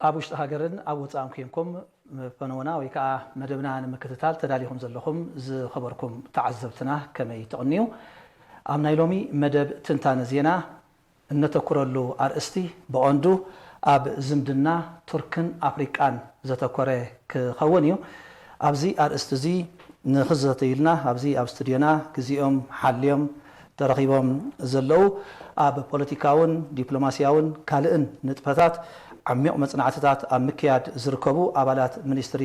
ኣብ ውሽጢ ሃገርን ኣብ ወጻእን ኮንኩም ፈነወና ወይ ከዓ መደብና ንምክትታል ተዳሊኹም ዘለኹም ዝኸበርኩም ተዓዘብትና ከመይ ትቕንዩ? ኣብ ናይ ሎሚ መደብ ትንታነ ዜና እነተኩረሉ ኣርእስቲ ብቐንዱ ኣብ ዝምድና ቱርክን ኣፍሪቃን ዘተኮረ ክኸውን እዩ። ኣብዚ ኣርእስቲ እዚ ንኽዘተዩልና ኣብዚ ኣብ ስቱድዮና ግዜኦም ሓልዮም ተረኺቦም ዘለዉ ኣብ ፖለቲካውን ዲፕሎማስያውን ካልእን ንጥፈታት ዓሚቕ መጽናዕትታት ኣብ ምክያድ ዝርከቡ ኣባላት ሚኒስትሪ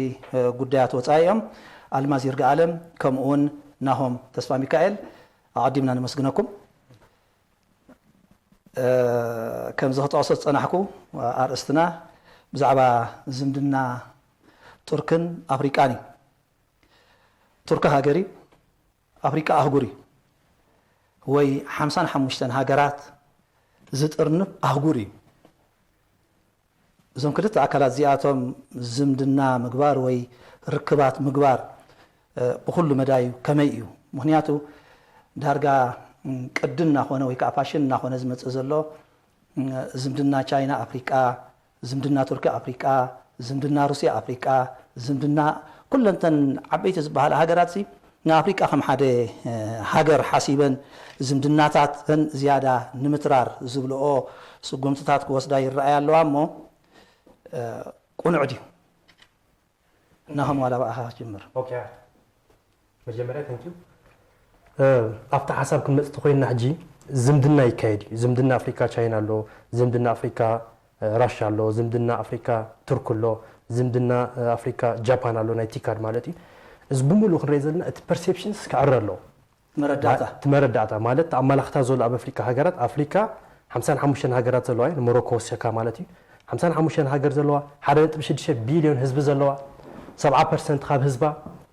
ጉዳያት ወጻኢ እዮም። ኣልማዝ ይርጋኣለም ከምኡ እውን ናሆም ተስፋ ሚካኤል ኣቐዲምና ነመስግነኩም። ከምዚ ክጠቕሶ ዝጸናሕኩ ኣርእስትና ብዛዕባ ዝምድና ቱርክን ኣፍሪቃን እዩ። ቱርኪ ሃገር እዩ፣ ኣፍሪቃ ኣህጉር እዩ። ወይ ሓምሳን ሓሙሽተን ሃገራት ዝጥርንፍ ኣህጉር እዩ። እዞም ክልተ ኣካላት እዚኣቶም ዝምድና ምግባር ወይ ርክባት ምግባር ብኩሉ መዳዩ ከመይ እዩ? ምክንያቱ ዳርጋ ቅዲ እናኾነ ወይ ከዓ ፋሽን እናኾነ ዝመፅእ ዘሎ ዝምድና ቻይና ኣፍሪቃ፣ ዝምድና ቱርኪ ኣፍሪቃ፣ ዝምድና ሩስያ ኣፍሪቃ፣ ዝምድና ኩለንተን ዓበይቲ ዝበሃላ ሃገራት ንኣፍሪቃ ከም ሓደ ሃገር ሓሲበን ዝምድናታተን ዝያዳ ንምትራር ዝብልኦ ስጉምትታት ክወስዳ ይረኣያ ኣለዋ እሞ ቁኑዕ ድዩ? ናሆም ዋላ ብኣኻ ክጅምር። መጀመርያ ተንኪ ኣብቲ ሓሳብ ክንመፅእ ተኮይንና ሕጂ ዝምድና ይካየድ እዩ። ዝምድና ኣፍሪካ ቻይና ኣሎ፣ ዝምድና ኣፍሪካ ራሻ ኣሎ፣ ዝምድና ኣፍሪካ ቱርክ ኣሎ፣ ዝምድና ኣፍሪካ ጃፓን ኣሎ፣ ናይ ቲካድ ማለት እዩ። እዚ ብምሉእ ክንሪኦ ዘለና እቲ ፐርሴፕሽንስ ክዕረ ኣለዎ። መረዳእታ እቲ መረዳእታ ማለት ኣመላኽታ ዘሎ ኣብ ኣፍሪካ ሃገራት ኣፍሪካ ሓምሳን ሓሙሽተን ሃገራት ዘለዋ እዩ። ንሞሮኮ ወሲኽካ ማለት እዩ። ሓምሳን ሓሙሽተን ሃገር ዘለዋ ሓደ ነጥቢ ሽዱሽተ ቢልዮን ህዝቢ ዘለዋ ሰብዓ ፐርሰንት ካብ ህዝባ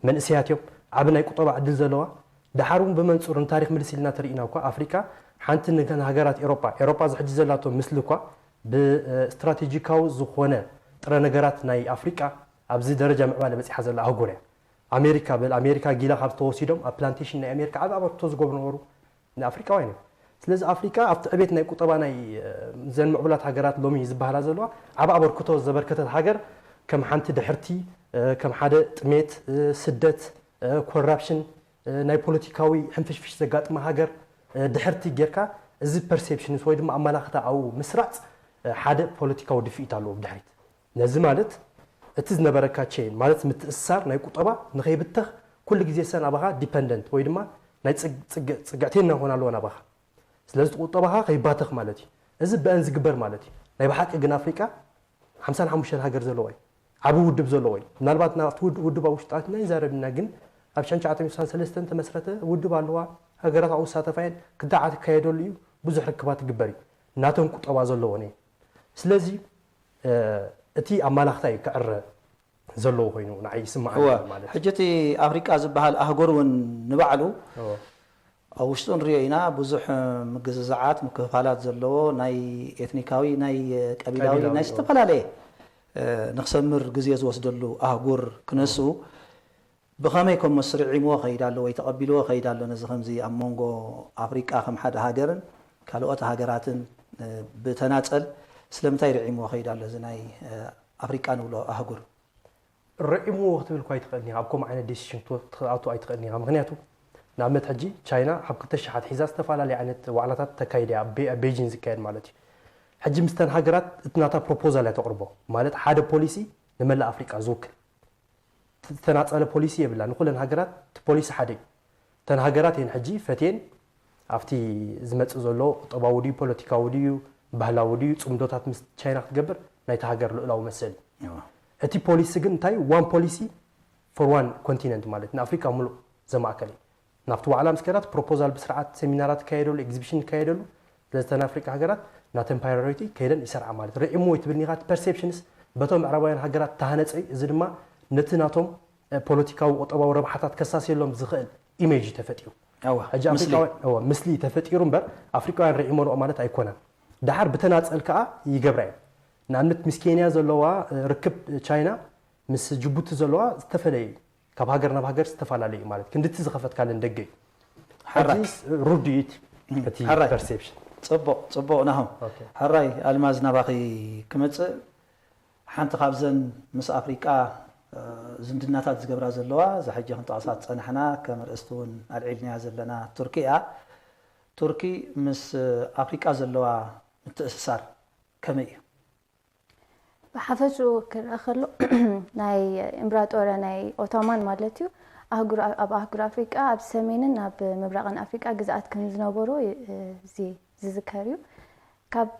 መንእሰያት እዮም። ዓቢ ናይ ቁጠባ ዕድል ዘለዋ። ደሓር እውን ብመንፅሩ ንታሪክ ምልስ ኢልና ተርኢና እኳ ኣፍሪካ ሓንቲ ንገን ሃገራት ኤሮጳ ኤሮጳ ዝሕጂ ዘላቶ ምስሊ እኳ ብስትራቴጂካዊ ዝኾነ ጥረ ነገራት ናይ ኣፍሪቃ ኣብዚ ደረጃ ምዕባለ በፂሓ ዘላ ኣህጉር እያ። ኣሜሪካ በል ኣሜሪካ ጊላ ካብ ዝተወሲዶም ኣብ ፕላንቴሽን ናይ ኣሜሪካ ዓቢ ኣበርክቶ ዝገብሩ ነበሩ ንኣፍሪቃውያን እዮም። ስለዚ ኣፍሪቃ ኣብቲ ዕቤት ናይ ቁጠባ ናይ ዘን ምዕቡላት ሃገራት ሎሚ ዝበሃላ ዘለዋ ዓቢ ኣበርክቶ ዘበርከተት ሃገር ከም ሓንቲ ድሕርቲ ከም ሓደ ጥሜት ስደት ኮራፕሽን ናይ ፖለቲካዊ ሕንፍሽፍሽ ዘጋጥማ ሃገር ድሕርቲ ጌርካ እዚ ፐርሴፕሽንስ ወይ ድማ ኣመላኽታ ኣብኡ ምስራፅ ሓደ ፖለቲካዊ ድፍኢት ኣለዎ ብድሕሪት። ነዚ ማለት እቲ ዝነበረካ ቼን ማለት ምትእስሳር ናይ ቁጠባ ንኸይብተኽ ኩሉ ግዜ ሰን ኣባኻ ዲፐንደንት ወይ ድማ ናይ ፅግዕቴና ክኾን ኣለዎ ናባኻ። ስለዚ ቁጠባኻ ከይባተኽ ማለት እዩ። እዚ ብአን ዝግበር ማለት እዩ። ናይ ብሓቂ ግን ኣፍሪቃ ሓምሳን ሓሙሽተን ሃገር ዘለዎ እዩ። ዓቢ ውድብ ዘለዎ እዩ። ምናልባት ናብቲ ውድብ ኣብ ውሽጣትና ይዛረብ ኢና ግን ኣብ ሽሕን ትሽዓተ ሚእትን ሰለስተን ተመስረተ ውድብ ኣለዋ። ሃገራት ኣብኡ ዝሳተፋ እየን። ክዳዓት ይካየደሉ እዩ። ብዙሕ ርክባት ይግበር እዩ። ናተን ቁጠባ ዘለዎን እየን። ስለዚ እቲ ኣማላኽታ እዩ ክዕረ ዘለዎ ኮይኑ ንዓይ ይስምዓኒ ማለት እዩ። ሕጂ እቲ ኣፍሪቃ ዝበሃል ኣህጉር እውን ንባዕሉ ኣብ ውሽጡ ንሪኦ ኢና ብዙሕ ምግዝዛዓት ምክፍፋላት ዘለዎ ናይ ኤትኒካዊ ናይ ቀቢላዊ ናይ ዝተፈላለየ ንክሰምር ግዜ ዝወስደሉ ኣህጉር ክነሱ ብኸመይ ከም መስርዒምዎ ከይድ ኣሎ ወይ ተቐቢልዎ ከይድ ኣሎ ነዚ ከምዚ ኣብ መንጎ ኣፍሪቃ ከም ሓደ ሃገርን ካልኦት ሃገራትን ብተናፀል ስለምንታይ ርዒምዎ ከይድ ኣሎ እዚ ናይ ኣፍሪቃ ንብሎ ኣህጉር? ርዒምዎ ክትብል እኳ ኣይትኽእልን ኢኻ። ኣብ ከምኡ ዓይነት ዲሲሽን ክትኣቱ ኣይትኽእልን ኢኻ። ምኽንያቱ ንኣብነት ሕጂ ቻይና ካብ ክልተ ሽሕ ኣትሒዛ ዝተፈላለየ ዓይነት ዋዕላታት ተካይድ እያ። ኣብ ቤጂን ዝካየድ ማለት እዩ። ሕጂ ምስተን ሃገራት እቲ ናታ ፕሮፖዛል እያ ተቕርቦ። ማለት ሓደ ፖሊሲ ንመላእ ኣፍሪቃ ዝውክል። ዝተናፀለ ፖሊሲ የብላ። ንኩለን ሃገራት እቲ ፖሊሲ ሓደ እዩ። እተን ሃገራት እየን ሕጂ ፈትየን ኣብቲ ዝመፅእ ዘሎ ቁጠባዊ ድዩ ፖለቲካዊ ድዩ ባህላዊ ድዩ ፅምዶታት ምስ ቻይና ክትገብር ናይቲ ሃገር ልኡላዊ መሰል እዩ። እቲ ፖሊሲ ግን እንታይ ዋን ፖሊሲ ፎር ዋን ኮንቲነንት ማለት ንኣፍሪካ ሙሉእ ዘማእከለ እዩ። ናብቲ ዋዕላ ምስ ከዳ እቲ ፕሮፖዛል ብስርዓት ሴሚናራት ይካየደሉ ኤግዚቢሽን ይካየደሉ ስለዚ እተን ኣፍሪካ ሃገራት ናተን ፓራዮሪቲ ከይደን ይሰርዓ ማለት ርዒምዎ ይትብልኒ ኢኻ እቲ ፐርሴፕሽንስ በቶም ምዕራባውያን ሃገራት ተሃነፀ እዩ እዚ ድማ ነቲ ናቶም ፖለቲካዊ ቁጠባዊ ረብሓታት ከሳስየሎም ዝኽእል ኢሜጅ እዩ ተፈጢሩ። ሕጂ ኣፍሪቃውያን እወ፣ ምስሊ ተፈጢሩ እምበር ኣፍሪቃውያን ርዒሞንኦ ማለት ኣይኮነን። ደሓር ብተናጸል ከኣ ይገብራ እየን። ንኣብነት ምስ ኬንያ ዘለዋ ርክብ ቻይና ምስ ጅቡቲ ዘለዋ ዝተፈለየ እዩ። ካብ ሃገር ናብ ሃገር ዝተፈላለየ እዩ ማለት ክንድቲ ዝኸፈትካለን ደገ እዩ። ሕራይ። ሕጂስ ሩድ እዩ እቲ ሕራይ። ፐርሴፕሽን። ጽቡቕ፣ ጽቡቕ ናሆም። ኦኬ። ሕራይ ኣልማዝ ናባኺ ክመጽእ ሓንቲ ካብዘን ምስ ኣፍሪቃ ዝምድናታት ዝገብራ ዘለዋ፣ እዛ ሕጂ ክንጠቕሳ ዝጸናሕና፣ ከም ኣርእስቲ እውን ኣልዒልናያ ዘለና ቱርኪ እያ። ቱርኪ ምስ ኣፍሪቃ ዘለዋ ምትእስሳር ከመይ እዩ? ብሓፈሽኡ ክረአ ከሎ ናይ እምብራጦርያ ናይ ኦቶማን ማለት እዩ ኣህጉር ኣብ ኣህጉር ኣፍሪቃ ኣብ ሰሜንን ኣብ ምብራቕን ኣፍሪቃ ግዝኣት ከም ዝነበሩ እዚ ዝዝከር እዩ። ካብ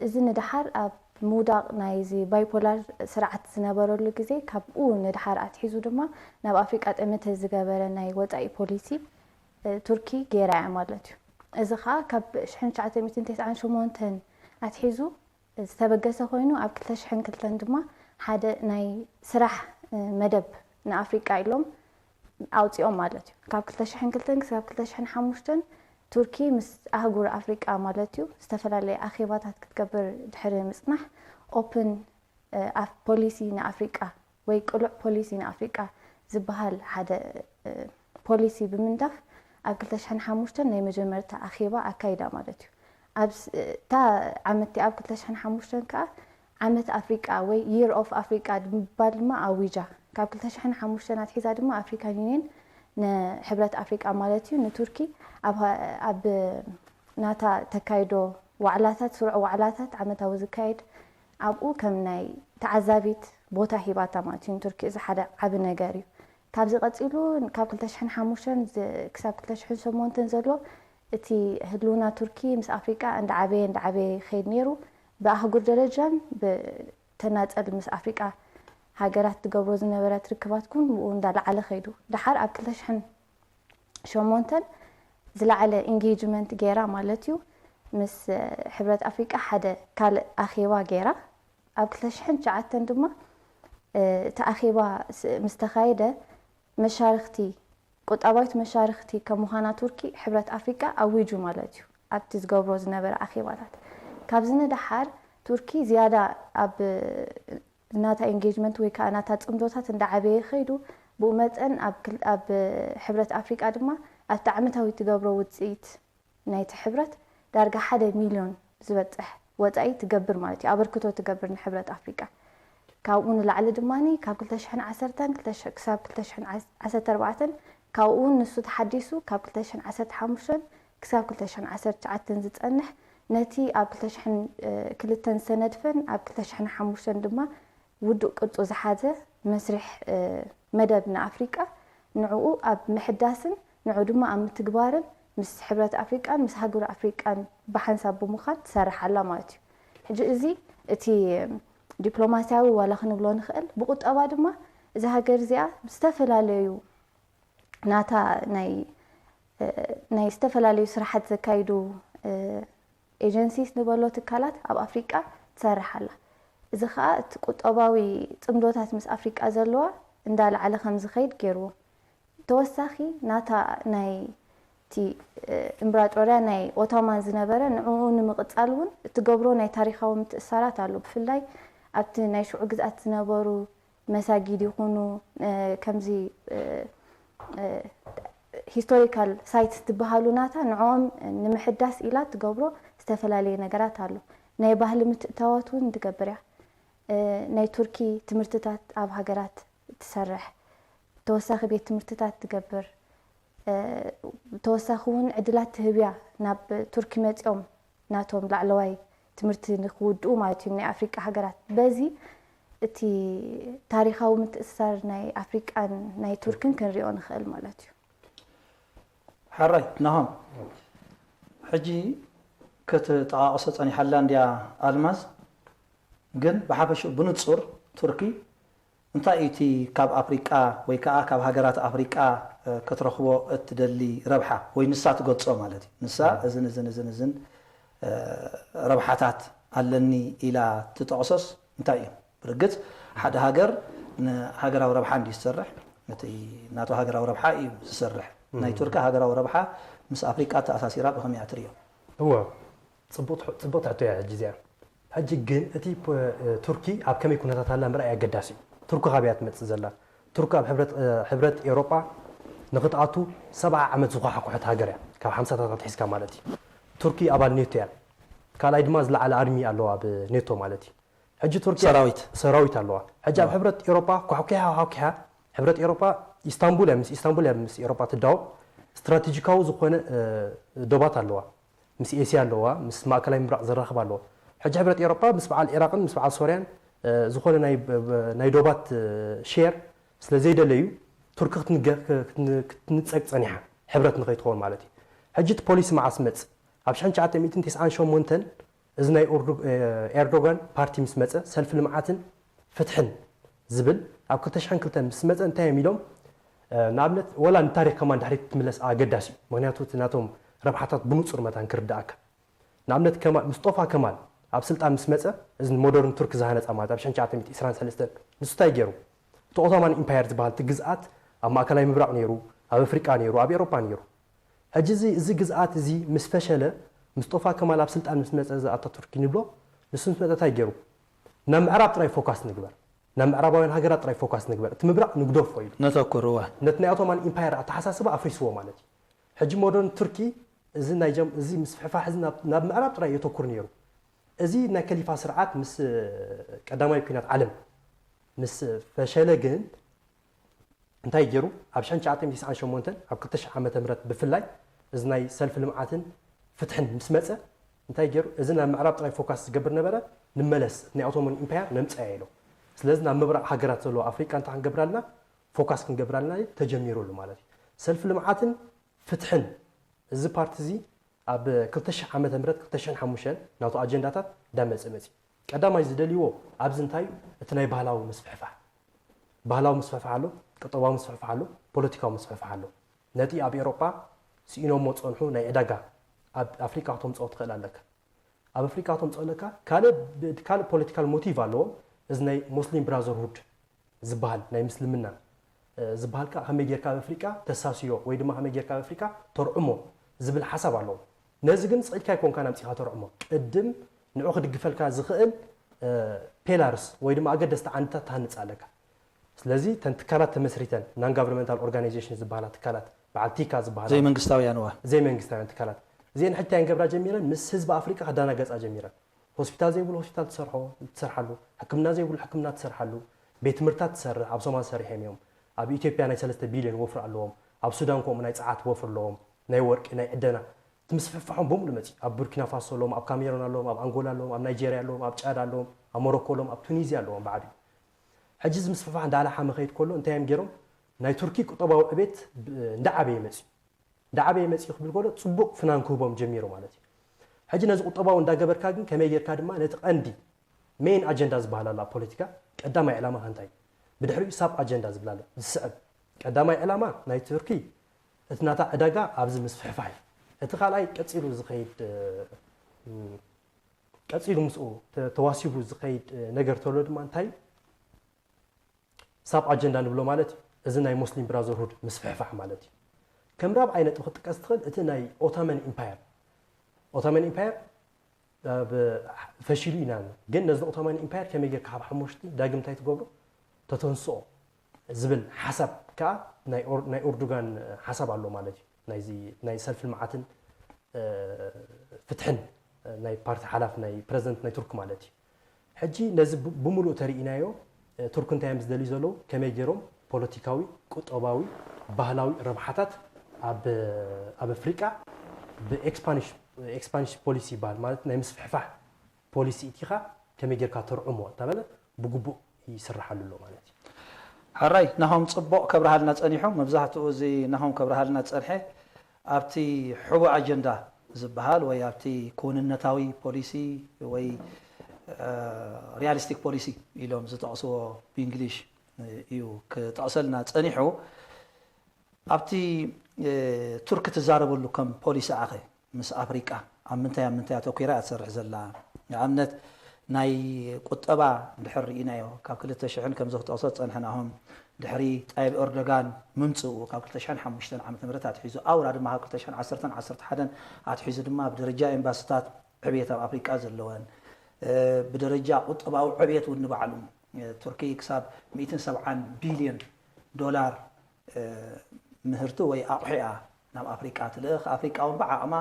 እዚ ንደሓር ኣብ ምውዳቕ ናይዚ ባይፖላር ስርዓት ዝነበረሉ ግዜ ካብኡ ንደሓር ኣትሒዙ ድማ ናብ ኣፍሪቃ ጠመተ ዝገበረ ናይ ወፃኢ ፖሊሲ ቱርኪ ገይራ እያ ማለት እዩ። እዚ ከዓ ካብ ሽሕን ትሽዓተ ሚእትን ተስዓን ሸሞንተን ኣትሒዙ ዝተበገሰ ኮይኑ ኣብ ክልተ ሽሕን ክልተን ድማ ሓደ ናይ ስራሕ መደብ ንኣፍሪቃ ኢሎም ኣውፂኦም ማለት እዩ። ካብ ክልተ ሽሕን ክልተን ክሳብ ክልተ ሽሕን ሓሙሽተን ቱርኪ ምስ ኣህጉር ኣፍሪቃ ማለት እዩ ዝተፈላለየ ኣኼባታት ክትገብር ድሕሪ ምፅናሕ ኦፕን ፖሊሲ ንኣፍሪቃ ወይ ቅሉዕ ፖሊሲ ንኣፍሪቃ ዝበሃል ሓደ ፖሊሲ ብምንዳፍ ኣብ ክልተ ሽሕን ሓሙሽተን ናይ መጀመርታ ኣኼባ ኣካይዳ ማለት እዩ። ኣብታ ዓመት ኣብ ክልተ ሽሕን ሓሙሽተን ከዓ ዓመት ኣፍሪቃ ወይ Year of Africa ብምባል ድማ ኣዊጃ። ካብ ክልተ ሽሕን ሓሙሽተን ኣትሒዛ ድማ ኣፍሪካን ዩኒየን ንሕብረት ኣፍሪቃ ማለት እዩ ንቱርኪ ኣብ ናታ ተካይዶ ዋዕላታት ስሩዕ ዋዕላታት ዓመታዊ ዝካየድ ኣብኡ ከም ናይ ተዓዛቢት ቦታ ሂባታ ማለት እዩ ንቱርኪ። እዚ ሓደ ዓቢ ነገር እዩ። ካብዚ ቀፂሉ ካብ ክልተ ሽሕን ሓሙሽተን ክሳብ ክልተ ሽሕን ሸሞንተን ዘሎ እቲ ህልውና ቱርኪ ምስ ኣፍሪቃ እንዳዓበየ እንዳዓበየ ይኸይድ ነይሩ። ብኣህጉር ደረጃን ብተናፀል ምስ ኣፍሪቃ ሃገራት ትገብሮ ዝነበረት ርክባት ኩን ብኡ እንዳለዓለ ከይዱ። ደሓር ኣብ ክልተ ሽሕን ሸሞንተን ዝለዓለ ኢንጌጅመንት ገይራ ማለት እዩ ምስ ሕብረት ኣፍሪቃ ሓደ ካልእ ኣኼባ ገይራ። ኣብ ክልተ ሽሕን ትሽዓተን ድማ እቲ ኣኼባ ምስ ተኻየደ መሻርክቲ ቁጠባዊት መሻርክቲ ከም ምዃና ቱርኪ ሕብረት ኣፍሪቃ ኣዊጁ ማለት እዩ ኣብቲ ዝገብሮ ዝነበረ ኣኼባታት። ካብዚ ንደሓር ቱርኪ ዝያዳ ኣብ ናታ ኢንጌጅመንት ወይ ከዓ ናታ ፅምዶታት እንዳዓበየ ከይዱ ብኡ መጠን ኣብ ሕብረት ኣፍሪቃ ድማ ኣብቲ ዓመታዊ ትገብሮ ውፅኢት ናይቲ ሕብረት ዳርጋ ሓደ ሚልዮን ዝበፅሕ ወፃኢ ትገብር ማለት እዩ ኣበርክቶ ትገብር ንሕብረት ኣፍሪቃ። ካብኡ ንላዕሊ ድማ ካብ ክልተ ሽሕን ዓሰርተን ክሳብ ክልተ ሽሕን ዓሰርተ ኣርባዕተን ካብኡ እውን ንሱ ተሓዲሱ ካብ ክልተ ሽሕን ዓሰርተ ሓሙሽተን ክሳብ ክልተ ሽሕን ዓሰርተ ትሽዓተን ዝፀንሕ ነቲ ኣብ ክልተ ሽሕን ክልተን ዝተነድፈን ኣብ ክልተ ሽሕን ሓሙሽተን ድማ ውዱእ ቅርጹ ዝሓዘ መስርሕ መደብ ንኣፍሪቃ ንዕኡ ኣብ ምሕዳስን ንዑ ድማ ኣብ ምትግባርን ምስ ሕብረት ኣፍሪቃን ምስ ሃገር ኣፍሪቃን ብሓንሳብ ብምዃን ትሰርሕ ኣላ ማለት እዩ። ሕጂ እዚ እቲ ዲፕሎማስያዊ ዋላ ክንብሎ ንኽእል ብቁጠባ ድማ እዛ ሃገር እዚኣ ዝተፈላለዩ ናታ ናይ ናይ ዝተፈላለዩ ስራሓት ዘካይዱ ኤጀንሲስ ንበሎ ትካላት ኣብ ኣፍሪቃ ትሰርሕ ኣላ። እዚ ከዓ እቲ ቁጠባዊ ፅምዶታት ምስ ኣፍሪቃ ዘለዋ እንዳለዓለ ከም ዝኸይድ ገይርዎ። ተወሳኺ ናታ ናይ እቲ እምብራጦርያ ናይ ኦቶማን ዝነበረ ንዕኡ ንምቕፃል እውን እትገብሮ ናይ ታሪካዊ ምትእሳራት ኣሎ። ብፍላይ ኣብቲ ናይ ሽዑ ግዝኣት ዝነበሩ መሳጊድ ይኹኑ ከምዚ ሂስቶሪካል ሳይትስ ዝበሃሉ ናታ ንዕኦም ንምሕዳስ ኢላ ትገብሮ ዝተፈላለየ ነገራት ኣሎ። ናይ ባህሊ ምትእታዋት እውን ትገብር እያ። ናይ ቱርኪ ትምህርትታት ኣብ ሃገራት ትሰርሕ፣ ተወሳኺ ቤት ትምህርትታት ትገብር፣ ተወሳኺ እውን ዕድላት ትህብ እያ ናብ ቱርኪ መፂኦም ናቶም ላዕለዋይ ትምህርቲ ንክውድኡ ማለት እዩ ናይ ኣፍሪቃ ሃገራት። በዚ እቲ ታሪካዊ ምትእስሳር ናይ ኣፍሪቃን ናይ ቱርክን ክንሪኦ ንኽእል ማለት እዩ። ሕራይ ናሆም፣ ሕጂ ክትጠቓቕሶ ጸኒሓላ እንድያ ኣልማዝ፣ ግን ብሓፈሽኡ ብንጹር ቱርኪ እንታይ እዩ እቲ ካብ ኣፍሪቃ ወይ ከዓ ካብ ሃገራት ኣፍሪቃ ክትረኽቦ እትደሊ ረብሓ ወይ ንሳ ትገልጾ ማለት እዩ። ንሳ እዝን እዝን እዝን እዝን ረብሓታት ኣለኒ ኢላ ትጠቕሶስ እንታይ እዩ? ብርግጽ ሓደ ሃገር ንሃገራዊ ረብሓ እንዲ ዝሰርሕ እቲ ናቱ ሃገራዊ ረብሓ እዩ ዝሰርሕ። ናይ ቱርኪ ሃገራዊ ረብሓ ምስ ኣፍሪቃ ተኣሳሲራ ብኸመይ እያ ትርእዮ? እወ ፅቡቅ ሕቶ እያ ሕጂ እዚኣ። ሕጂ ግን እቲ ቱርኪ ኣብ ከመይ ኩነታት ኣላ ምርኣይ ኣገዳሲ እዩ። ቱርኪ ካበይ እያ ትመፅእ ዘላ? ቱርኪ ኣብ ሕብረት ኤውሮጳ ንክትኣቱ ሰብዓ ዓመት ዝኳሓኩሐት ሃገር እያ፣ ካብ ሓምሳታት ኣትሒዝካ ማለት እዩ። ቱርኪ ኣባል ኔቶ እያ። ካልኣይ ድማ ዝለዓለ ኣርሚ ኣለዋ ኣብ ኔቶ ማለት እዩ። ሕጂ ቱርኪያ ሰራዊት ኣለዋ። ሕጂ ኣብ ሕብረት ኤሮጳ ኳሕኩያ ኳሕኩያ፣ ሕብረት ኤሮጳ ኢስታንቡል እያ፣ ምስ ኢስታንቡል እያ ምስ ኤሮጳ ትዳወብ። ስትራቴጂካዊ ዝኾነ ዶባት ኣለዋ፣ ምስ ኤስያ ኣለዋ፣ ምስ ማእከላይ ምብራቕ ዘራኽብ ኣለዋ። ሕጂ ሕብረት ኤሮጳ ምስ በዓል ኢራቕን ምስ በዓል ሶርያን ዝኾነ ናይ ዶባት ሼር ስለ ዘይደለዩ፣ ቱርኪ ክትንጸግ ጸኒሓ፣ ሕብረት ንኸይትኸውን ማለት እዩ። ሕጂ እቲ ፖሊሲ መዓስ መጽእ? ኣብ ሽሕን ትሽዓተ ሚእትን ተስዓን ሸሞንተን እዚ ናይ ኤርዶጋን ፓርቲ ምስ መጸ፣ ሰልፊ ልምዓትን ፍትሕን ዝብል ኣብ ክልተ ሽሕን ክልተን ምስ መጸ እንታይ እዮም ኢሎም? ንኣብነት ወላ ንታሪክ ከማን ድሕሪት ትምለስ ኣገዳሲ እዩ። ምክንያቱ እቲ ናቶም ረብሓታት ብንጹር መታን ክርዳኣካ። ንኣብነት ምስ ጦፋ ከማል ኣብ ስልጣን ምስ መጸ፣ እዚ ሞደርን ቱርክ ዝሃነጻ ማለት ኣብ ሽሕን ትሽዓተ ሚእትን ዕስራን ሰለስተን ንሱ እንታይ ገይሩ? እቲ ኦቶማን ኢምፓየር ዝበሃል እቲ ግዝኣት ኣብ ማእከላይ ምብራቕ ነይሩ፣ ኣብ ኣፍሪቃ ነይሩ፣ ኣብ ኤሮፓ ነይሩ። ሕጂ እዚ እዚ ግዝኣት እዚ ምስ ፈሸለ፣ ምስ ጦፋ ከማል ኣብ ስልጣን ምስ መጸ፣ እዚ ኣታቱርክ ንብሎ፣ ንሱ ምስ መጸ እንታይ ገይሩ? ናብ ምዕራብ ጥራይ ፎካስ ንግበር፣ ናብ ምዕራባውያን ሃገራት ጥራይ ፎካስ ንግበር፣ እቲ ምብራቕ ንግደፎ ኢሉ። ነተኩር፣ እወ። ነቲ ናይ ኦቶማን ኢምፓየር ኣተሓሳስባ ኣፍሪስዎ ማለት እዩ። ሕጂ ሞደርን ቱርኪ እዚ ናይ ጀም እዚ ምስፍሕፋሕ እዚ ናብ ምዕራብ ጥራይ የተኩር ነይሩ። እዚ ናይ ከሊፋ ስርዓት ምስ ቀዳማይ ኩናት ዓለም ምስ ፈሸለ ግን እንታይ ገይሩ? ኣብ ሽሕን ትሽዓተ ሚእትን ተስዓን ሸሞንተን ኣብ ክልተ ሽሕ ዓመተ ምህረት ብፍላይ እዚ ናይ ሰልፊ ልምዓትን ፍትሕን ምስ መጸ እንታይ ገይሩ? እዚ ናብ ምዕራብ ጥራይ ፎካስ ዝገብር ነበረ፣ ንመለስ ናይ ኦቶማን ኢምፓየር ነምጽኣያ ኢሎም። ስለዚ ናብ ምብራቕ ሃገራት ዘለዎ ኣፍሪቃ እንታይ ክንገብራልና ፎካስ ክንገብራልና ተጀሚሩሉ ማለት እዩ። ሰልፊ ልምዓትን ፍትሕን እዚ ፓርቲ እዚ ኣብ ክልተ ሽሕ ዓመተ ምህረት ክልተ ሽሕን ሓሙሽተን ናቱ ኣጀንዳታት እንዳመጸ መጺ። ቀዳማይ ዝደልይዎ ኣብዚ እንታይ እቲ ናይ ባህላዊ ምስፍሕፋሕ፣ ባህላዊ ምስፍሕፋሕ ኣሎ፣ ቁጠባዊ ምስፍሕፋሕ ኣሎ፣ ፖለቲካዊ ምስፍሕፋሕ ኣሎ። ነቲ ኣብ ኤሮጳ ስኢኖሞ ዝጸንሑ ናይ ዕዳጋ ኣብ ኣፍሪቃ ክተምጽኦ ትኽእል ኣለካ። ኣብ ኣፍሪቃ ክተምጽኦ ኣለካ። ካልእ ካልእ ፖለቲካል ሞቲቭ ኣለዎም። እዚ ናይ ሙስሊም ብራዘርሁድ ዝበሃል ናይ ምስልምና ዝበሃል ከዓ ከመይ ጌርካ ኣብ ኣፍሪቃ ተሳስዮ ወይ ድማ ከመይ ጌርካ ኣብ ኣፍሪቃ ተርዕሞ ዝብል ሓሳብ ኣለዎም። ነዚ ግን ስቕ ኢልካ ኣይኮንካን ኣምጺኻ ተርዕሞ። ቅድም ንዑ ክድግፈልካ ዝኽእል ፔላርስ ወይ ድማ ኣገደስቲ ዓንድታት ትሃንጽ ኣለካ። ስለዚ እተን ትካላት ተመስሪተን non governmental organization ዝበሃላ ትካላት በዓል ቲካ ዝበሃላ ዘይመንግስታውያን እዋ ዘይመንግስታውያን ትካላት እዚአን ሕጂ እንታይ ገብራ ጀሚረን ምስ ህዝቢ ኣፍሪቃ ክዳናገጻ ጀሚረን። ሆስፒታል ዘይብሉ ሆስፒታል ትሰርሖ ትሰርሓሉ፣ ሕክምና ዘይብሉ ሕክምና ትሰርሓሉ፣ ቤት ትምህርታት ትሰርሕ ኣብ ሶማል ሰሪሖም እዮም። ኣብ ኢትዮጵያ ናይ ሰለስተ ቢልዮን ወፍሪ ኣለዎም። ኣብ ሱዳን ከምኡ ናይ ጸዓት ወፍሪ ኣለዎም፣ ናይ ወርቂ ናይ ዕደና። እቲ ምስፍሕፋሖም ብምሉ መጺ ኣብ ቡርኪና ፋሶ ኣለዎም፣ ኣብ ካሜሮን ኣለዎም፣ ኣብ ኣንጎላ ኣለዎም፣ ኣብ ናይጄርያ ኣለዎም፣ ኣብ ጫድ ኣለዎም፣ ኣብ ሞሮኮ ኣለዎም፣ ኣብ ቱኒዝያ ኣለዎም ብዓቢኡ። ሕጂ እዚ ምስፍሕፋሕ እንዳላሓመ ከይድ ከሎ እንታይ እዮም ገይሮም? ናይ ቱርኪ ቁጠባዊ ዕቤት እንዳዓበየ መጺ እንዳዓበየ መጺኡ ክብል ከሎ ጽቡቕ ፍናን ክህቦም ጀሚሩ ማለት እዩ። ሕጂ ነዚ ቁጠባዊ እንዳገበርካ ግን ከመይ ጌርካ ድማ ነቲ ቀንዲ ሜን ኣጀንዳ ዝበሃል ኣሎ ኣብ ፖለቲካ ቀዳማይ ዕላማኻ እንታይ እዩ? ብድሕሪኡ ሳብ ኣጀንዳ ዝብል ኣሎ ዝስዕብ። ቀዳማይ ዕላማ ናይ ቱርኪ እቲ ናታ ዕዳጋ ኣብዚ ምስፍሕፋሕ እዩ። እቲ ካልኣይ ቀጺሉ ዝኸይድ ቀጺሉ ምስኡ ተዋሲቡ ዝኸይድ ነገር ተሎ ድማ እንታይ እዩ? ሳብ ኣጀንዳ ንብሎ ማለት እዩ። እዚ ናይ ሙስሊም ብራዘርሁድ ምስፍሕፋሕ ማለት እዩ። ከም ራብዓይ ነጥቢ ክጥቀስ ትኽእል እቲ ናይ ኦቶማን ኢምፓየር። ኦቶማን ኢምፓየር ፈሺሉ ኢና፣ ግን ነዚ ኦቶማን ኢምፓየር ከመይ ጌርካ ካብ ሓሙሽቲ ዳግም እንታይ ትገብሮ ተተንስኦ ዝብል ሓሳብ ከዓ ናይ ኦርዱጋን ሓሳብ ኣሎ ማለት እዩ። ናይ ሰልፊ ልምዓትን ፍትሕን ናይ ፓርቲ ሓላፍ ናይ ፕረዚደንት ናይ ቱርክ ማለት እዩ። ሕጂ ነዚ ብምሉእ ተርእናዮ ቱርክ እንታይ እዮም ዝደልዩ ዘለዉ? ከመይ ገይሮም ፖለቲካዊ፣ ቁጠባዊ፣ ባህላዊ ረብሓታት ኣብ ኣፍሪቃ ብኤክስፓንሽ ፖሊሲ ይበሃል ማለት ናይ ምስፍሕፋሕ ፖሊሲ ኢቲኻ ከመይ ጌርካ ተርዕሞ እተበለ ብግቡእ ይስርሓሉ ኣሎ ማለት እዩ። ሕራይ ናሆም ጽቡቕ ከብርሃልና ጸኒሑ። መብዛሕትኡ እዚ ናሆም ከብርሃልና ጸንሐ ኣብቲ ሕቡእ ኣጀንዳ ዝበሃል ወይ ኣብቲ ክውንነታዊ ፖሊሲ ወይ ሪያሊስቲክ ፖሊሲ ኢሎም ዝጠቕስዎ ብእንግሊሽ እዩ ክጠቕሰልና ጸኒሑ። ኣብቲ ቱርክ ትዛረበሉ ከም ፖሊሲ ኣኸ ምስ ኣፍሪቃ ኣብ ምንታይ ኣብ ምንታይ ኣተኲራ እያ ትሰርሕ ዘላ? ንኣብነት ናይ ቁጠባ እንድሕር ርኢናዮ ካብ ክልተ ሽሕን ከምዚ ክጠቕሶ ዝጸንሐ ናሆም ድሕሪ ጣይብ ኤርዶጋን ምምጽኡ ካብ ክልተ ሽሕን ሓሙሽተን ዓመተ ምህረት ኣትሒዙ ኣውራ ድማ ካብ ክልተ ሽሕን ዓሰርተን ዓሰርተ ሓደን ኣትሒዙ ድማ ብደረጃ ኤምባስታት ዕብየት ኣብ ኣፍሪቃ ዘለወን ብደረጃ ቁጠባዊ ዕብየት እውን ንባዕሉ ቱርኪ ክሳብ ሚእትን ሰብዓን ቢልዮን ዶላር ምህርቲ ወይ ኣቑሑ እያ ናብ ኣፍሪቃ ትልእኽ። ኣፍሪቃ እውን ብዓቕማ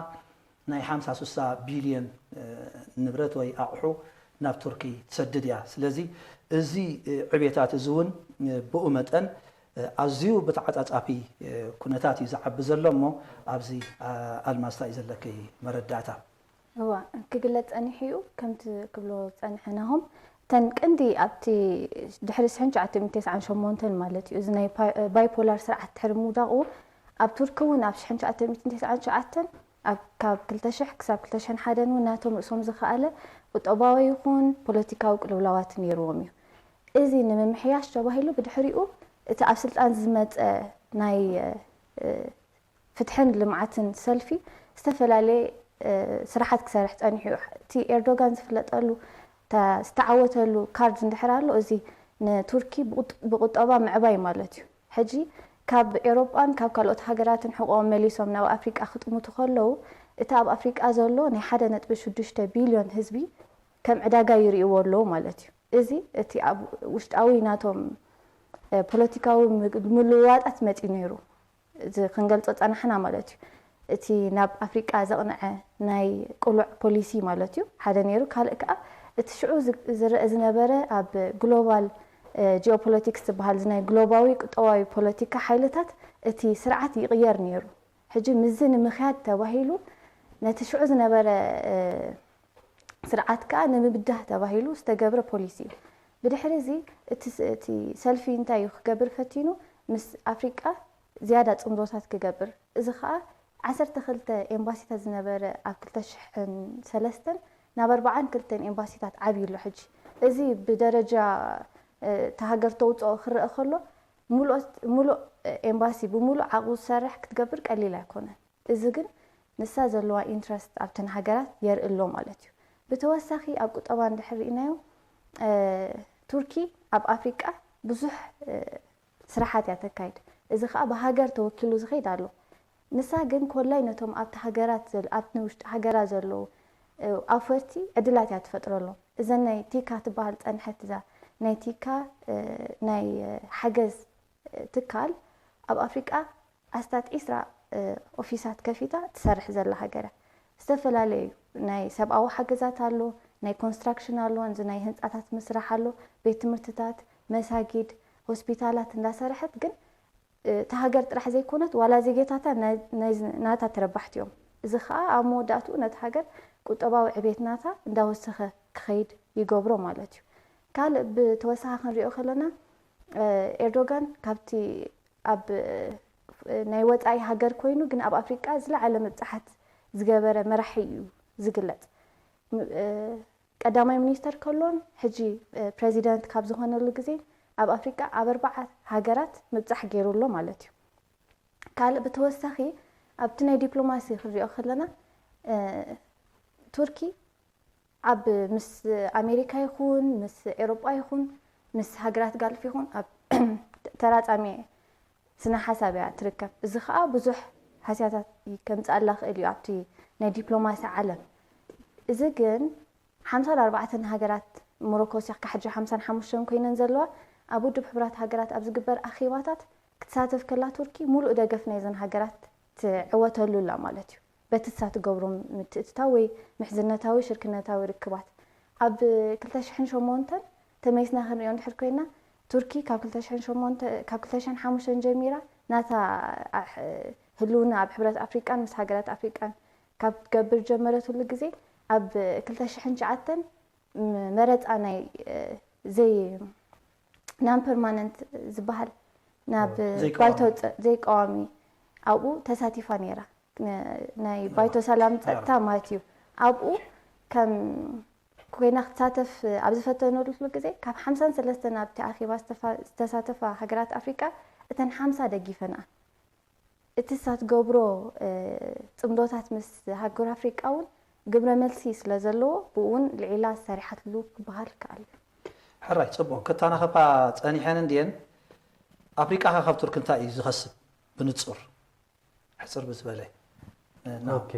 ናይ ሓምሳ ስሳ ቢልዮን ንብረት ወይ ኣቑሑ ናብ ቱርኪ ትሰድድ እያ። ስለዚ እዚ ዕቤታት እዚ እውን ብኡ መጠን ኣዝዩ ብተዓጻጻፊ ኩነታት እዩ ዝዓቢ ዘሎ እሞ ኣብዚ ኣልማዝ እንታይ እዩ ዘለኪ መረዳእታ? እዋ ክግለጽ ጸኒሑ እዩ። ከምቲ ክብሎ ዝጸንሐ ናሆም እተን ቀንዲ ኣብቲ ድሕሪ ሽሕን ትሽዓተ ሚእትን ተስዓን ሸሞንተን ማለት እዩ እዚ ናይ ባይፖላር ስርዓት ድሕሪ ምውዳቑ ኣብ ቱርኪ እውን ኣብ ሽሕን ትሽዓተ ሚእትን ተስዓን ትሽዓተን ኣብ ካብ ክልተ ሽሕ ክሳብ ክልተ ሽሕን ሓደን እውን ናቶም ርእሶም ዝኸኣለ ቁጠባዊ ይኹን ፖለቲካዊ ቅልውላዋት ነይርዎም እዩ። እዚ ንምምሕያሽ ተባሂሉ ብድሕሪኡ እቲ ኣብ ስልጣን ዝመጸ ናይ ፍትሕን ልምዓትን ሰልፊ ዝተፈላለየ ስራሓት ክሰርሕ ጸኒሑ እዩ። እቲ ኤርዶጋን ዝፍለጠሉ ዝተዓወተሉ ካርድ እንድሕር ኣሎ እዚ ንቱርኪ ብቁጠባ ምዕባይ ማለት እዩ። ሕጂ ካብ ኤሮጳን ካብ ካልኦት ሃገራትን ሕቆኦም መሊሶም ናብ ኣፍሪቃ ክጥምቱ ከለዉ እቲ ኣብ ኣፍሪቃ ዘሎ ናይ ሓደ ነጥቢ ሽዱሽተ ቢልዮን ህዝቢ ከም ዕዳጋ ይርእይዎ ኣለዉ ማለት እዩ። እዚ እቲ ኣብ ውሽጣዊ ናቶም ፖለቲካዊ ምልውዋጣት መጺኡ ነይሩ። እዚ ክንገልጾ ጸናሕና ማለት እዩ። እቲ ናብ ኣፍሪቃ ዘቕንዐ ናይ ቅሉዕ ፖሊሲ ማለት እዩ ሓደ ነይሩ። ካልእ ከኣ እቲ ሽዑ ዝረአ ዝነበረ ኣብ ግሎባል ጂኦፖለቲክስ ዝበሃል እዚ ናይ ግሎባዊ ቁጠባዊ ፖለቲካ ሓይልታት እቲ ስርዓት ይቕየር ነይሩ። ሕጂ ምስዚ ንምኽያድ ተባሂሉ ነቲ ሽዑ ዝነበረ ስርዓት ከኣ ንምብዳህ ተባሂሉ ዝተገብረ ፖሊሲ እዩ። ብድሕሪ እዚ እቲ ሰልፊ እንታይ እዩ ክገብር ፈቲኑ? ምስ ኣፍሪቃ ዝያዳ ጽምዶታት ክገብር። እዚ ከኣ ዓሰርተ ክልተ ኤምባሲታት ዝነበረ ኣብ ክልተ ሽሕን ሰለስተን ናብ ኣርብዓን ክልተን ኤምባሲታት ዓብዩ ኣሎ ሕጂ። እዚ ብደረጃ እታ ሃገር ተውፅኦ ክረአ ከሎ ሙሉእ ኤምባሲ ብሙሉእ ዓቕሙ ዝሰርሕ ክትገብር ቀሊል ኣይኮነን። እዚ ግን ንሳ ዘለዋ ኢንትረስት ኣብተን ሃገራት የርኢ ኣሎ ማለት እዩ። ብተወሳኺ ኣብ ቁጠባ እንድሕር ርኢናዮ ቱርኪ ኣብ ኣፍሪቃ ብዙሕ ስራሓት እያ ተካይድ። እዚ ከዓ ብሃገር ተወኪሉ ዝኸይድ ኣሎ። ንሳ ግን ኮላይ ነቶም ኣብቲ ሃገራት ዘል ኣብቲ ንውሽጢ ሃገራ ዘለዉ ኣውፈርቲ ዕድላት እያ ትፈጥረሎም። እዘን ናይ ቲካ ትበሃል ፀንሐት እዛ ናይ ቲካ ናይ ሓገዝ ትካል ኣብ ኣፍሪቃ ኣስታት ዒስራ ኦፊሳት ከፊታ ትሰርሕ ዘላ ሃገር እያ። ዝተፈላለዩ ናይ ሰብኣዊ ሓገዛት ኣሎ፣ ናይ ኮንስትራክሽን ኣሎ፣ እዚ ናይ ህንፃታት ምስራሕ ኣሎ፣ ቤት ትምህርትታት፣ መሳጊድ፣ ሆስፒታላት እንዳሰረሐት ግን እታ ሃገር ጥራሕ ዘይኮነት ዋላ ዜጌታታ ናታ ተረባሕቲ እዮም። እዚ ከዓ ኣብ መወዳእትኡ ነቲ ሃገር ቁጠባዊ ዕቤት ናታ እንዳወሰኸ ክኸይድ ይገብሮ ማለት እዩ። ካልእ ብተወሳኺ ክንሪኦ ከለና ኤርዶጋን ካብቲ ኣብ ናይ ወፃኢ ሃገር ኮይኑ ግን ኣብ ኣፍሪቃ ዝለዓለ ምብፃሓት ዝገበረ መራሒ እዩ ዝግለፅ። ቀዳማይ ሚኒስተር ከሎን ሕጂ ፕሬዚደንት ካብ ዝኾነሉ ግዜ ኣብ ኣፍሪቃ ኣብ ኣርባዓ ሃገራት ምብፃሕ ገይሩ ኣሎ ማለት እዩ። ካልእ ብተወሳኺ ኣብቲ ናይ ዲፕሎማሲ ክንሪኦ ከለና ቱርኪ ኣብ ምስ ኣሜሪካ ይኹን ምስ ኤሮጳ ይኹን ምስ ሃገራት ጋልፍ ይኹን ኣብ ተራጻሚ ስነ ሓሳብ እያ ትርከብ። እዚ ከዓ ብዙሕ ሃስያታት ከምፅኣላ ክእል እዩ ኣብቲ ናይ ዲፕሎማሲ ዓለም። እዚ ግን ሓምሳን ኣርባዕተን ሃገራት ሞሮኮ ወሲኽካ ሕጂ ሓምሳን ሓሙሽተን ኮይነን ዘለዋ ኣብ ውድብ ሕቡራት ሃገራት ኣብ ዝግበር ኣኼባታት ክትሳተፍ ከላ ቱርኪ ሙሉእ ደገፍ ናይዘን ሃገራት ትዕወተሉ ኣላ ማለት እዩ። በቲ እሳ ትገብሮ ምትእትታው ወይ ምሕዝነታዊ ሽርክነታዊ ርክባት ኣብ ክልተ ሽሕን ሸሞንተን ተመይስና ክንሪኦ እንድሕር ኮይና ቱርኪ ካብ ክልተ ሽሕን ሸሞንተ ካብ ክልተ ሽሕን ሓሙሽተን ጀሚራ ናታ ህልውና ኣብ ሕብረት ኣፍሪቃን ምስ ሃገራት ኣፍሪቃን ካብ ትገብር ጀመረትሉ ግዜ ኣብ ክልተ ሽሕን ትሽዓተን መረፃ ናይ ዘይ non permanent ዝበሃል ናብ ባይቶ ዘይቀዋሚ ኣብኡ ተሳቲፋ ነይራ። ናይ ባይቶ ሰላም ፀጥታ ማለት እዩ። ኣብኡ ከም ኮይና ክትሳተፍ ኣብ ዝፈተነሉ ግዜ ካብ ሓምሳን ሰለስተን ኣብቲ ኣኼባ ዝተሳተፋ ሃገራት ኣፍሪቃ እተን ሓምሳ ደጊፈንኣ። እቲ እሳ ትገብሮ ፅምዶታት ምስ ሃገር ኣፍሪቃ እውን ግብረ መልሲ ስለ ዘለዎ ብኡ እውን ልዒላ ሰሪሓትሉ ክበሃል ይከኣል እዩ። ሕራይ ፅቡቕ ክተናኸፋ ፀኒሐን እንድየን። ኣፍሪቃ ከ ካብ ቱርኪ እንታይ እዩ ዝኸስብ ብንፁር? ሕፅር ብዝበለ ኦኬ።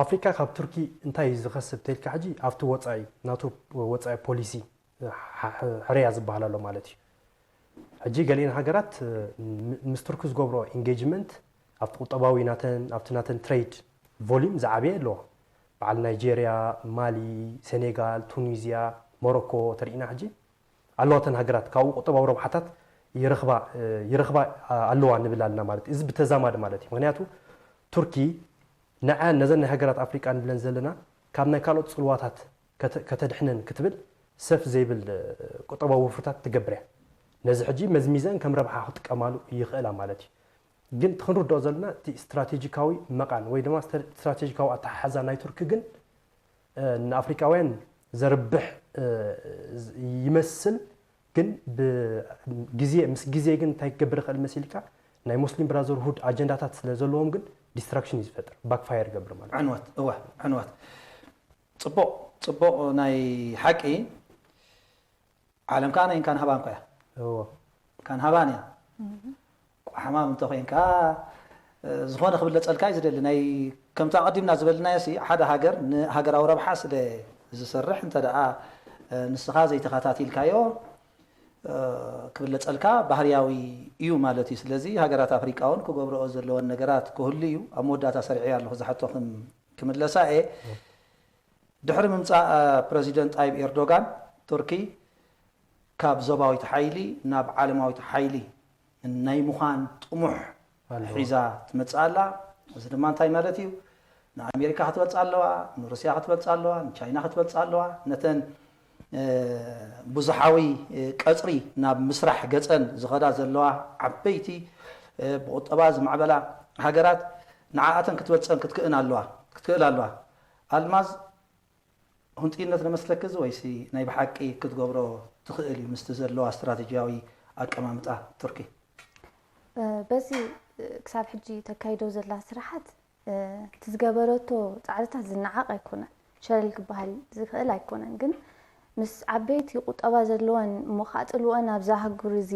ኣፍሪቃ ካብ ቱርኪ እንታይ እዩ ዝኸስብ ተልካ ሕጂ ኣብቲ ወፃኢ ናቱ ወፃኢ ፖሊሲ ሕርያ ዝበሃል ኣሎ ማለት እዩ። ሕጂ ገሊአን ሃገራት ምስ ቱርኪ ዝገብሮ ኢንጌጅመንት ኣብቲ ቁጠባዊ ናተን ኣብቲ ናተን ትሬድ ቮሊዩም ዝዓበየ ኣለዎ። በዓል ናይጄርያ፣ ማሊ፣ ሴኔጋል፣ ቱኒዝያ፣ ሞሮኮ ተሪእና ሕጂ ኣለዋ። እተን ሃገራት ካብኡ ቁጠባዊ ረብሓታት ይረኽባ ይረኽባ ኣለዋ ንብል ኣለና ማለት እዩ። እዚ ብተዛማዲ ማለት እዩ። ምክንያቱ ቱርኪ ንዐን ነዘን ናይ ሃገራት ኣፍሪቃ ንብለን ዘለና ካብ ናይ ካልኦት ጽልዋታት ከተድሕነን ክትብል ሰፍ ዘይብል ቁጠባዊ ወፍርታት ትገብር እያ። ነዚ ሕጂ መዝሚዘን ከም ረብሓ ክጥቀማሉ ይኽእላ ማለት እዩ። ግን እቲ ክንርድኦ ዘለና እቲ ስትራቴጂካዊ መቓን ወይ ድማ ስትራቴጂካዊ ኣተሓሕዛ ናይ ቱርኪ ግን ንኣፍሪቃውያን ዘርብሕ ይመስል። ግን ብግዜ ምስ ግዜ ግን እንታይ ክገብር ይኽእል መሲልካ ናይ ሙስሊም ብራዘርሁድ ኣጀንዳታት ስለ ዘለዎም ግን ዲስትራክሽን እዩ ዝፈጥር፣ ባክፋየር ይገብር ማለት እዩ። ዕንወት እወ ዕንወት ጽቡቕ ጽቡቕ ናይ ሓቂ ዓለም ከዓ ናይ እንካን ሃባን ኮያ እዎ። እንካን ሃባን እያ። ቋሕማም እንተኮይንካ ዝኾነ ክብለፀልካ እዩ ዝደሊ ናይ ከምቲ ኣቐዲምና ዝበልናዮ ሲ ሓደ ሃገር ንሃገራዊ ረብሓ ስለ ዝሰርሕ እንተ ደኣ ንስኻ ዘይተኸታቲልካዮ ክብለፀልካ ባህርያዊ እዩ ማለት እዩ። ስለዚ ሃገራት ኣፍሪቃ እውን ክገብረኦ ዘለወን ነገራት ክህሉ እዩ። ኣብ መወዳእታ ሰሪዐ ኣለኹ ዝሓቶ ክምለሳ እየ። ድሕሪ ምምፃእ ፕረዚደንት ጣይብ ኤርዶጋን ቱርኪ ካብ ዞባዊት ሓይሊ ናብ ዓለማዊት ሓይሊ ናይ ምዃን ጥሙሕ ሒዛ ትመፅእ ኣላ። እዚ ድማ እንታይ ማለት እዩ? ንኣሜሪካ ክትበልፃ ኣለዋ፣ ንሩስያ ክትበልፃ ኣለዋ፣ ንቻይና ክትበልፃ ኣለዋ። ነተን ብዙሓዊ ቀፅሪ ናብ ምስራሕ ገፀን ዝኸዳ ዘለዋ ዓበይቲ ብቁጠባ ዝማዕበላ ሃገራት ንዓኣተን ክትበልፀን ክትክእን ኣለዋ ክትክእል ኣለዋ። ኣልማዝ፣ ህንጡይነት ነመስለኪ እዚ ወይሲ ናይ ብሓቂ ክትገብሮ ትኽእል እዩ ምስቲ ዘለዋ ስትራተጂያዊ ኣቀማምጣ ቱርኪ? በዚ ክሳብ ሕጂ ተካይዶ ዘላ ስራሓት እቲ ዝገበረቶ ፃዕርታት ዝነዓቕ ኣይኮነን፣ ሸለል ክበሃል ዝኽእል ኣይኮነን። ግን ምስ ዓበይቲ ቁጠባ ዘለወን እሞ ከዓ ፅልወን ኣብዚ ኣህጉር እዚ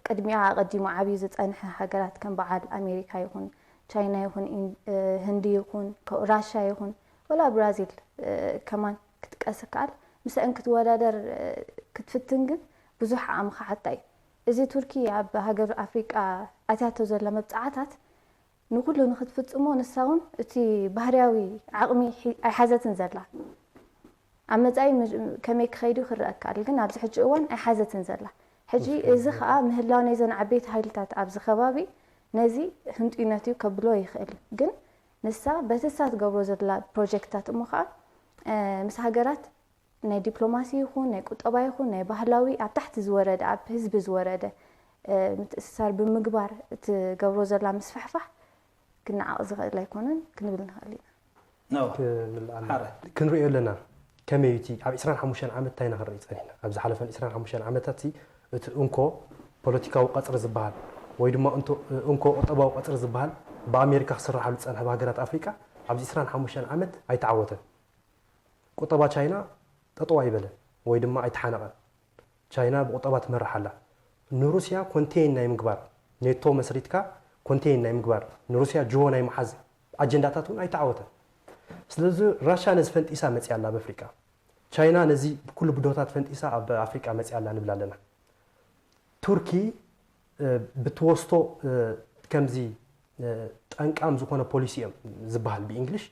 ቅድሚኣ ኣቐዲሙ ዓብዩ ዝፀንሐ ሃገራት ከም በዓል ኣሜሪካ ይኹን ቻይና ይኹን ህንዲ ይኹን ራሻ ይኹን ወላ ብራዚል ከማን ክትጥቀስ ይከኣል። ምስአን ክትወዳደር ክትፍትን ግን ብዙሕ ዓቕሚ ክሓታ እዩ። እዚ ቱርኪ ኣብ ሃገር ኣፍሪቃ ኣትያቶ ዘላ መብፅዓታት ንኩሉ ንክትፍፅሞ ንሳ እውን እቲ ባህርያዊ ዓቕሚ ኣይሓዘትን ዘላ። ኣብ መጻኢ ከመይ ክኸይድ እዩ ክረአ ይከኣል፣ ግን ኣብዚ ሕጂ እዋን ኣይሓዘትን ዘላ። ሕጂ እዚ ከኣ ምህላው ናይዘን ዓበይቲ ሓይልታት ኣብዚ ከባቢ ነዚ ህንጡይነት እዩ ከብሎ ይኽእል እዩ። ግን ንሳ በቲ እሳ ትገብሮ ዘላ ፕሮጀክትታት እሞ ከኣ ምስ ሃገራት ናይ ዲፕሎማሲ ይኹን ናይ ቁጠባ ይኹን ናይ ባህላዊ ኣብ ታሕቲ ዝወረደ ኣብ ህዝቢ ዝወረደ ምትእስሳር ብምግባር እትገብሮ ዘላ ምስፍሕፋሕ ክነዓቕ ዝኽእል ኣይኮነን ክንብል ንኽእል ኢና። ክንሪኦ ኣለና። ከመይ እቲ ኣብ ዕስራን ሓሙሽተን ዓመት እንታይ ኢና ክንርኢ ጸኒሕና? ኣብ ዝሓለፈን ዕስራን ሓሙሽተን ዓመታት እቲ እንኮ ፖለቲካዊ ቀጽሪ ዝበሃል ወይ ድማ እንኮ ቁጠባዊ ቀጽሪ ዝበሃል ብኣሜሪካ ክስርሓሉ ዝጸንሐ ብሃገራት ኣፍሪቃ ኣብዚ ዕስራን ሓሙሽተን ዓመት ኣይተዓወተን። ቁጠባ ቻይና ጠጠው ኣይበለን ወይ ድማ ኣይተሓነቐን። ቻይና ብቁጠባ ትመርሕ ኣላ። ንሩስያ ኮንቴይን ናይ ምግባር፣ ኔቶ መስሪትካ ኮንቴይን ናይ ምግባር፣ ንሩስያ ጅሆ ናይ ምሓዝ ኣጀንዳታት እውን ኣይተዓወተን። ስለዚ ራሻ ነዚ ፈንጢሳ መፅያ ኣላ ኣብ ኣፍሪቃ። ቻይና ነዚ ብኩሉ ብድሆታት ፈንጢሳ ኣብ ኣፍሪቃ መፅያ ኣላ ንብል ኣለና። ቱርኪ ብትወስቶ ከምዚ ጠንቃም ዝኾነ ፖሊሲ እዮም ዝበሃል ብእንግሊሽ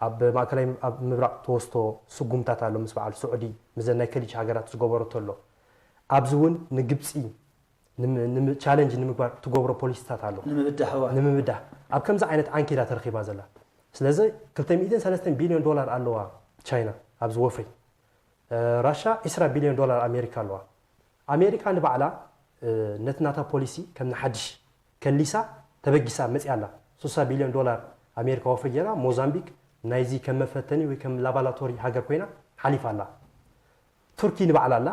ኣብ ማእከላይ ኣብ ምብራቕ ተወስቶ ስጉምታት ኣሎ ምስ በዓል ስዑዲ ምዘን ናይ ከሊጅ ሃገራት ዝገበረቶ ኣሎ። ኣብዚ እውን ንግብፂ ቻለንጅ ንምግባር ትገብሮ ፖሊሲታት ኣሎ ንምብዳህ ንምብዳህ ኣብ ከምዚ ዓይነት ዓንኪላ ተረኺባ ዘላ። ስለዚ ክልተ ሚእትን ሰለስተን ቢልዮን ዶላር ኣለዋ ቻይና ኣብዚ ወፍሪ። ራሻ ዕስራ ቢልዮን ዶላር ኣሜሪካ ኣለዋ። ኣሜሪካ ንባዕላ ነቲ ናታ ፖሊሲ ከም ንሓድሽ ከሊሳ ተበጊሳ መፅያ ኣላ። ሱሳ ቢልዮን ዶላር ኣሜሪካ ወፍሪ ገይራ ሞዛምቢክ ናይዚ ከም መፈተኒ ወይ ከም ላባላቶሪ ሃገር ኮይና ሓሊፋ ኣላ። ቱርኪ ንባዕላ ኣላ።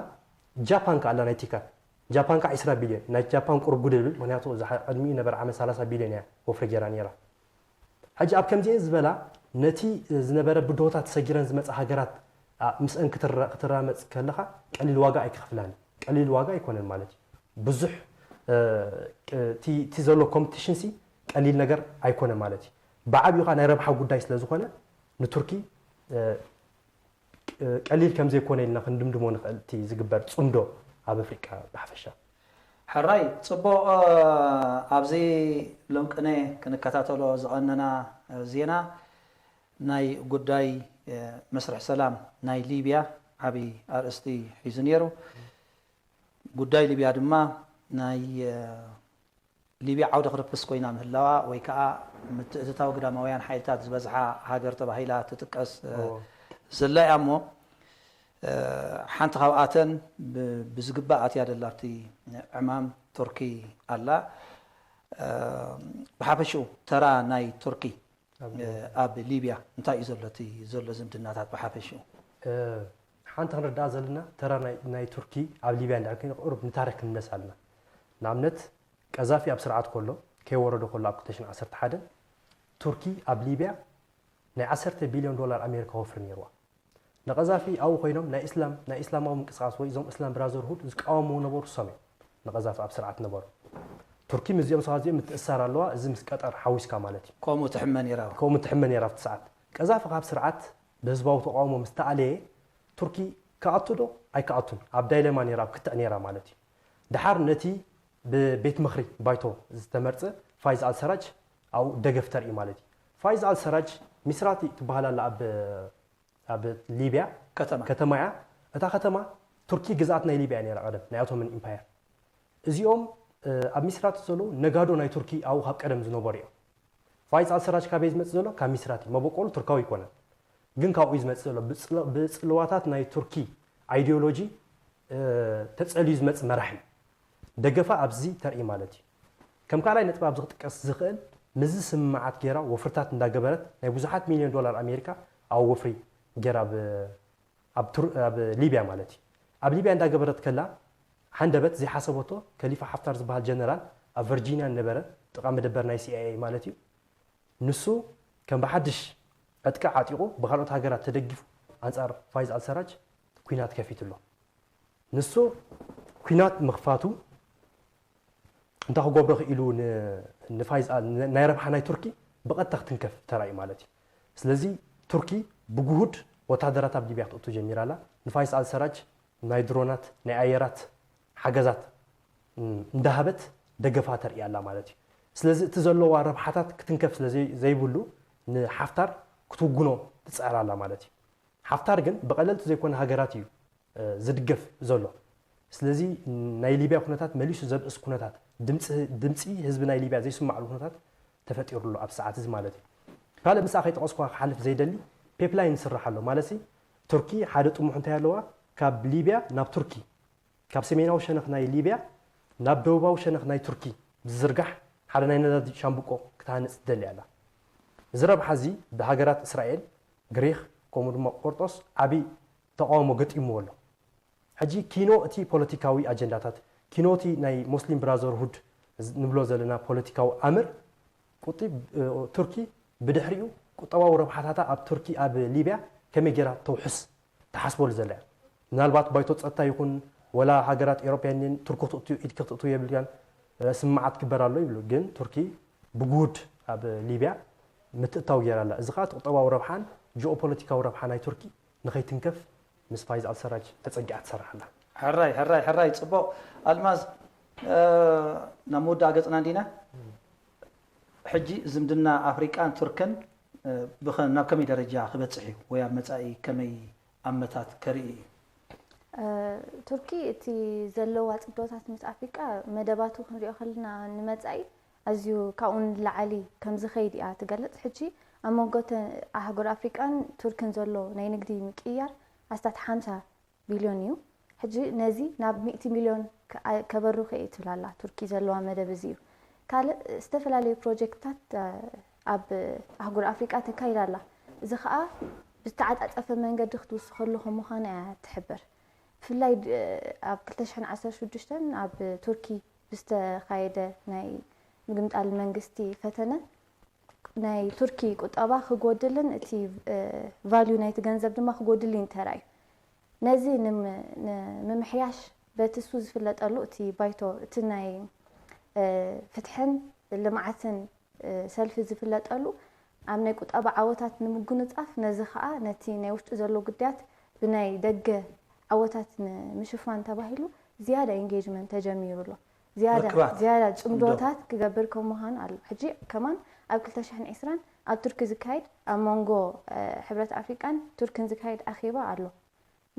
ጃፓን ከ ኣላ ናይ ቲካል። ጃፓን ከ ዕስራ ቢልዮን። ናይ ጃፓን ቁሩብ ጉድ ይብል ምክንያቱ እዛ ቅድሚኡ ነበረ ዓመት ሰላሳ ቢልዮን እያ ወፍሪ ገይራ ነይራ። ሕጂ ኣብ ከምዚኤን ዝበላ ነቲ ዝነበረ ብድሆታት ሰጊረን ዝመፃ ሃገራት ምስአን ክትራመፅ ከለካ ቀሊል ዋጋ ኣይክኸፍላን ቀሊል ዋጋ ኣይኮነን ማለት እዩ። ብዙሕ እቲ ዘሎ ኮምፒቲሽን ሲ ቀሊል ነገር ኣይኮነ ማለት እዩ። ብዓብዩ ከዓ ናይ ረብሓ ጉዳይ ስለዝኮነ ንቱርኪ ቀሊል ከም ዘይኮነ ኢልና ክንድምድሞ ንኽእል እቲ ዝግበር ጽምዶ ኣብ ኣፍሪቃ ብሓፈሻ። ሕራይ ጽቡቕ። ኣብዚ ሎምቅነ ክንከታተሎ ዝቐነና ዜና ናይ ጉዳይ መስርሕ ሰላም ናይ ሊብያ ዓብዪ ኣርእስቲ ሒዙ ነይሩ። ጉዳይ ሊብያ ድማ ናይ ሊብያ ዓውደ ክርፕስ ኮይና ምህላዋ ወይ ከዓ ምትእትታው ግዳማውያን ሓይልታት ዝበዝሓ ሃገር ተባሂላ ትጥቀስ ዘላ እያ። እሞ ሓንቲ ካብኣተን ብዝግባእ ኣትያ ደላ ኣብቲ ዕማም ቱርኪ ኣላ። ብሓፈሽኡ ተራ ናይ ቱርኪ ኣብ ሊብያ እንታይ እዩ ዘሎ እቲ ዘሎ ዝምድናታት ብሓፈሽኡ? ሓንቲ ክንርዳኣ ዘለና ተራ ናይ ቱርኪ ኣብ ሊብያ እንድሕር ኮይኑ ቁሩብ ንታሪክ ክንምለስ ኣለና። ንኣብነት ቀዛፊ ኣብ ስርዓት ከሎ ከይወረዶ ከሎ ኣብ ክልተ ሽሕን ዓሰርተ ሓደን ቱርኪ ኣብ ሊብያ ናይ ዓሰርተ ቢልዮን ዶላር ኣሜሪካ ወፍሪ ነይርዋ። ንቀዛፊ ኣብኡ ኮይኖም ናይ እስላም ናይ እስላማዊ ምንቅስቃስ ወይ እዞም እስላም ብራዘርሁድ ዝቃወምዎ ነበሩ እሶም እዮም። ንቀዛፊ ኣብ ስርዓት ነበሩ። ቱርኪ ምስዚኦም ሰባት እዚኦም ምትእሳር ኣለዋ። እዚ ምስ ቀጠር ሓዊስካ ማለት እዩ። ከምኡ ትሕመ ነይራ። ከምኡ ትሕመ ነይራ ኣብቲ ሰዓት። ቀዛፊ ካብ ስርዓት ብህዝባዊ ተቃውሞ ምስ ተኣለየ ቱርኪ ክኣቱ ዶ ኣይክኣቱን ኣብ ዳይለማ ነይራ፣ ኣብ ክትዕ ነይራ ማለት እዩ። ደሓር ነቲ ብቤት ምኽሪ ባይቶ ዝተመርጸ ፋይዝ ኣልሰራጅ ኣብኡ ደገፍ ተርኢ ማለት እዩ። ፋይዝ ኣልሰራጅ ሚስራቲ ትበሃል ኣላ ኣብ ኣብ ሊብያ ከተማ። ከተማ እያ። እታ ከተማ ቱርኪ ግዝኣት ናይ ሊብያ ነይራ ቀደም ናይ ኦቶመን ኢምፓየር። እዚኦም ኣብ ሚስራቲ ዘለዉ ነጋዶ ናይ ቱርኪ ኣብኡ ካብ ቀደም ዝነበሩ እዮም። ፋይዝ ኣልሰራጅ ካበይ ዝመጽእ ዘሎ? ካብ ሚስራቲ፣ መበቆሉ ቱርካዊ ኣይኮነን። ግን ካብኡ እዩ ዝመጽእ ዘሎ። ብጽልዋታት ናይ ቱርኪ ኣይዲዮሎጂ ተጸልዩ ዝመጽእ መራሒ እዩ። ደገፋ ኣብዚ ተርኢ ማለት እዩ። ከም ካልኣይ ነጥቢ ኣብዚ ክጥቀስ ዝኽእል ምስዚ ስምምዓት ጌራ ወፍርታት እንዳገበረት ናይ ብዙሓት ሚልዮን ዶላር ኣሜሪካ ኣብ ወፍሪ ጌራ ኣብ ሊብያ ማለት እዩ። ኣብ ሊብያ እንዳገበረት ከላ ሓንደበት ዘይሓሰበቶ ከሊፋ ሓፍታር ዝበሃል ጀነራል ኣብ ቨርጂኒያ ነበረ፣ ጥቓ መደበር ናይ ሲኣይኤ ማለት እዩ። ንሱ ከም ብሓድሽ ዕጥቂ ዓጢቑ ብካልኦት ሃገራት ተደጊፉ ኣንጻር ፋይዝ ኣልሰራጅ ኲናት ከፊቱ ኣሎ። ንሱ ኲናት ምኽፋቱ እንታይ ክገብሮ ክኢሉ ንፋይዝ ናይ ረብሓ ናይ ቱርኪ ብቐጥታ ክትንከፍ ተራእዩ ማለት እዩ። ስለዚ ቱርኪ ብግሁድ ወታደራት ኣብ ሊብያ ክትእቱ ጀሚራ ኣላ። ንፋይዝ ኣልሰራጅ ናይ ድሮናት ናይ ኣየራት ሓገዛት እንዳሃበት ደገፋ ተርኢ ኣላ ማለት እዩ። ስለዚ እቲ ዘለዋ ረብሓታት ክትንከፍ ስለ ዘይብሉ ንሓፍታር ክትውግኖ ትፅዕር ኣላ ማለት እዩ። ሓፍታር ግን ብቐለልቲ ዘይኮነ ሃገራት እዩ ዝድገፍ ዘሎ። ስለዚ ናይ ሊብያ ኩነታት መሊሱ ዘብእስ ኩነታት፣ ድምፂ ህዝቢ ናይ ሊብያ ዘይስማዕሉ ኩነታት ተፈጢሩ ኣሎ ኣብዚ ሰዓት እዚ ማለት እዩ። ካልእ ምስኣ ከይጠቐስኳ ክሓልፍ ዘይደሊ ፔፕላይን ይስራሕ ኣሎ ማለት ሲ። ቱርኪ ሓደ ጥሙሕ እንታይ ኣለዋ? ካብ ሊብያ ናብ ቱርኪ፣ ካብ ሰሜናዊ ሸነኽ ናይ ሊብያ ናብ ደቡባዊ ሸነኽ ናይ ቱርኪ ዝዝርጋሕ ሓደ ናይ ነዳዲ ሻምብቆ ክትሃንፅ ትደሊ ኣላ። እዚ ረብሓ እዚ ብሃገራት እስራኤል፣ ግሪክ ከምኡ ድማ ቆርጦስ ዓብዪ ተቃውሞ ገጢምዎ ኣሎ። ሕጂ ኪኖ እቲ ፖለቲካዊ ኣጀንዳታት፣ ኪኖ እቲ ናይ ሞስሊም ብራዘርሁድ ንብሎ ዘለና ፖለቲካዊ ኣምር ቁጢ ቱርኪ ብድሕሪኡ ቁጠባዊ ረብሓታታ ኣብ ቱርኪ ኣብ ሊብያ ከመይ ጌራ ተውሕስ ትሓስበሉ ዘላ እያ። ምናልባት ባይቶ ጸጥታ ይኹን ወላ ሃገራት ኤሮፓ ዩኒየን ቱርኪ ክትእቱ ኢድኪ ክትእቱ የብልካን ስምምዓት ክግበር ኣሎ ይብሉ። ግን ቱርኪ ብጉድ ኣብ ሊብያ ምትእታው ጌራ ኣላ። እዚ ከዓ ቁጠባዊ ረብሓን ጂኦፖለቲካዊ ረብሓ ናይ ቱርኪ ንኸይትንከፍ ምስ ፋይዝ ኣልሰራጅ ተጸጊዓ ትሰርሕ ኣላ። ሕራይ ሕራይ ሕራይ ጽቡቕ። ኣልማዝ ናብ ምውዳእ ገጽና እንዲና። ሕጂ ዝምድና ኣፍሪቃን ቱርክን ናብ ከመይ ደረጃ ክበጽሕ እዩ ወይ ኣብ መጻኢ ከመይ ኣመታት ከርኢ እዩ? ቱርኪ እቲ ዘለዋ ጽምዶታት ምስ ኣፍሪቃ መደባቱ ክንሪኦ ከለና ንመጻኢ ኣዝዩ ካብኡ ንላዕሊ ከም ዝኸይድ እያ ትገልጽ። ሕጂ ኣብ መንጎ ኣህጉር ኣፍሪቃን ቱርክን ዘሎ ናይ ንግዲ ምቅይያር ኣስታት ሓምሳ ቢልዮን እዩ። ሕጂ ነዚ ናብ ሚእቲ ሚልዮን ከበርኽ እየ ትብል ኣላ ቱርኪ። ዘለዋ መደብ እዚ እዩ። ካልእ ዝተፈላለዩ ፕሮጀክትታት ኣብ ኣህጉር ኣፍሪቃ ተካይዳ ኣላ። እዚ ከዓ ብዝተዓጻጸፈ መንገዲ ክትውስኸሉ ከም ምዃና እያ ትሕብር። ብፍላይ ኣብ ክልተ ሽሕን ዓሰርተ ሽዱሽተን ኣብ ቱርኪ ብዝተኻየደ ናይ ምግምጣል መንግስቲ ፈተነ ናይ ቱርኪ ቁጠባ ክጎድልን እቲ ቫልዩ ናይቲ ገንዘብ ድማ ክጎድልን ተራእዩ። ነዚ ንምምሕያሽ በቲ እሱ ዝፍለጠሉ እቲ ባይቶ እቲ ናይ ፍትሕን ልምዓትን ሰልፊ ዝፍለጠሉ ኣብ ናይ ቁጠባ ዓወታት ንምጉንፃፍ ነዚ ከዓ ነቲ ናይ ውሽጡ ዘሎ ጉዳያት ብናይ ደገ ዓወታት ንምሽፋን ተባሂሉ ዝያዳ ኢንጌጅመንት ተጀሚሩ ኣሎ። ዝያዳ ዝያዳ ፅምዶታት ክገብር ከም ምዃኑ ኣሎ። ሕጂ ከማን ኣብ ክልተ ሽሕን ዕስራን ኣብ ቱርኪ ዝካየድ ኣብ መንጎ ሕብረት ኣፍሪቃን ቱርክን ዝካየድ ኣኼባ ኣሎ።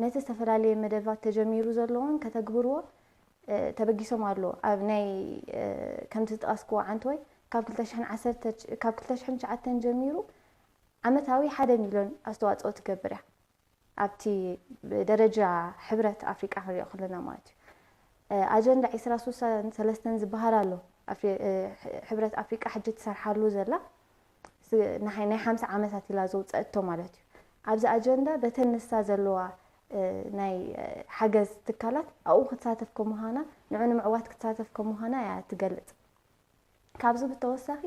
ነቲ ዝተፈላለየ መደባት ተጀሚሩ ዘሎ እውን ከተግብርዎ ተበጊሶም ኣለዉ። ኣብ ናይ ከምቲ ዝጠቐስክዎ ዓንተወይ ካብ ክልተ ሽሕን ዓሰርተ ካብ ክልተ ሽሕን ትሽዓተን ጀሚሩ ዓመታዊ ሓደ ሚልዮን ኣስተዋፅኦ ትገብር እያ። ኣብቲ ብደረጃ ሕብረት ኣፍሪቃ ክንሪኦ ከለና ማለት እዩ። ኣጀንዳ ዕስራ ስሳን ሰለስተን ዝበሃል ኣሎ። ሕብረት ኣፍሪቃ ሕጂ ትሰርሓሉ ዘላ ናይ ሓምሳ ዓመታት ኢላ ዘውፀእቶ ማለት እዩ። ኣብዚ ኣጀንዳ በተን ንሳ ዘለዋ ናይ ሓገዝ ትካላት ኣብኡ ክትሳተፍ ከምዃና ንዑ ንምዕዋት ክትሳተፍ ከምዃና እያ ትገልጽ። ካብዚ ብተወሳኺ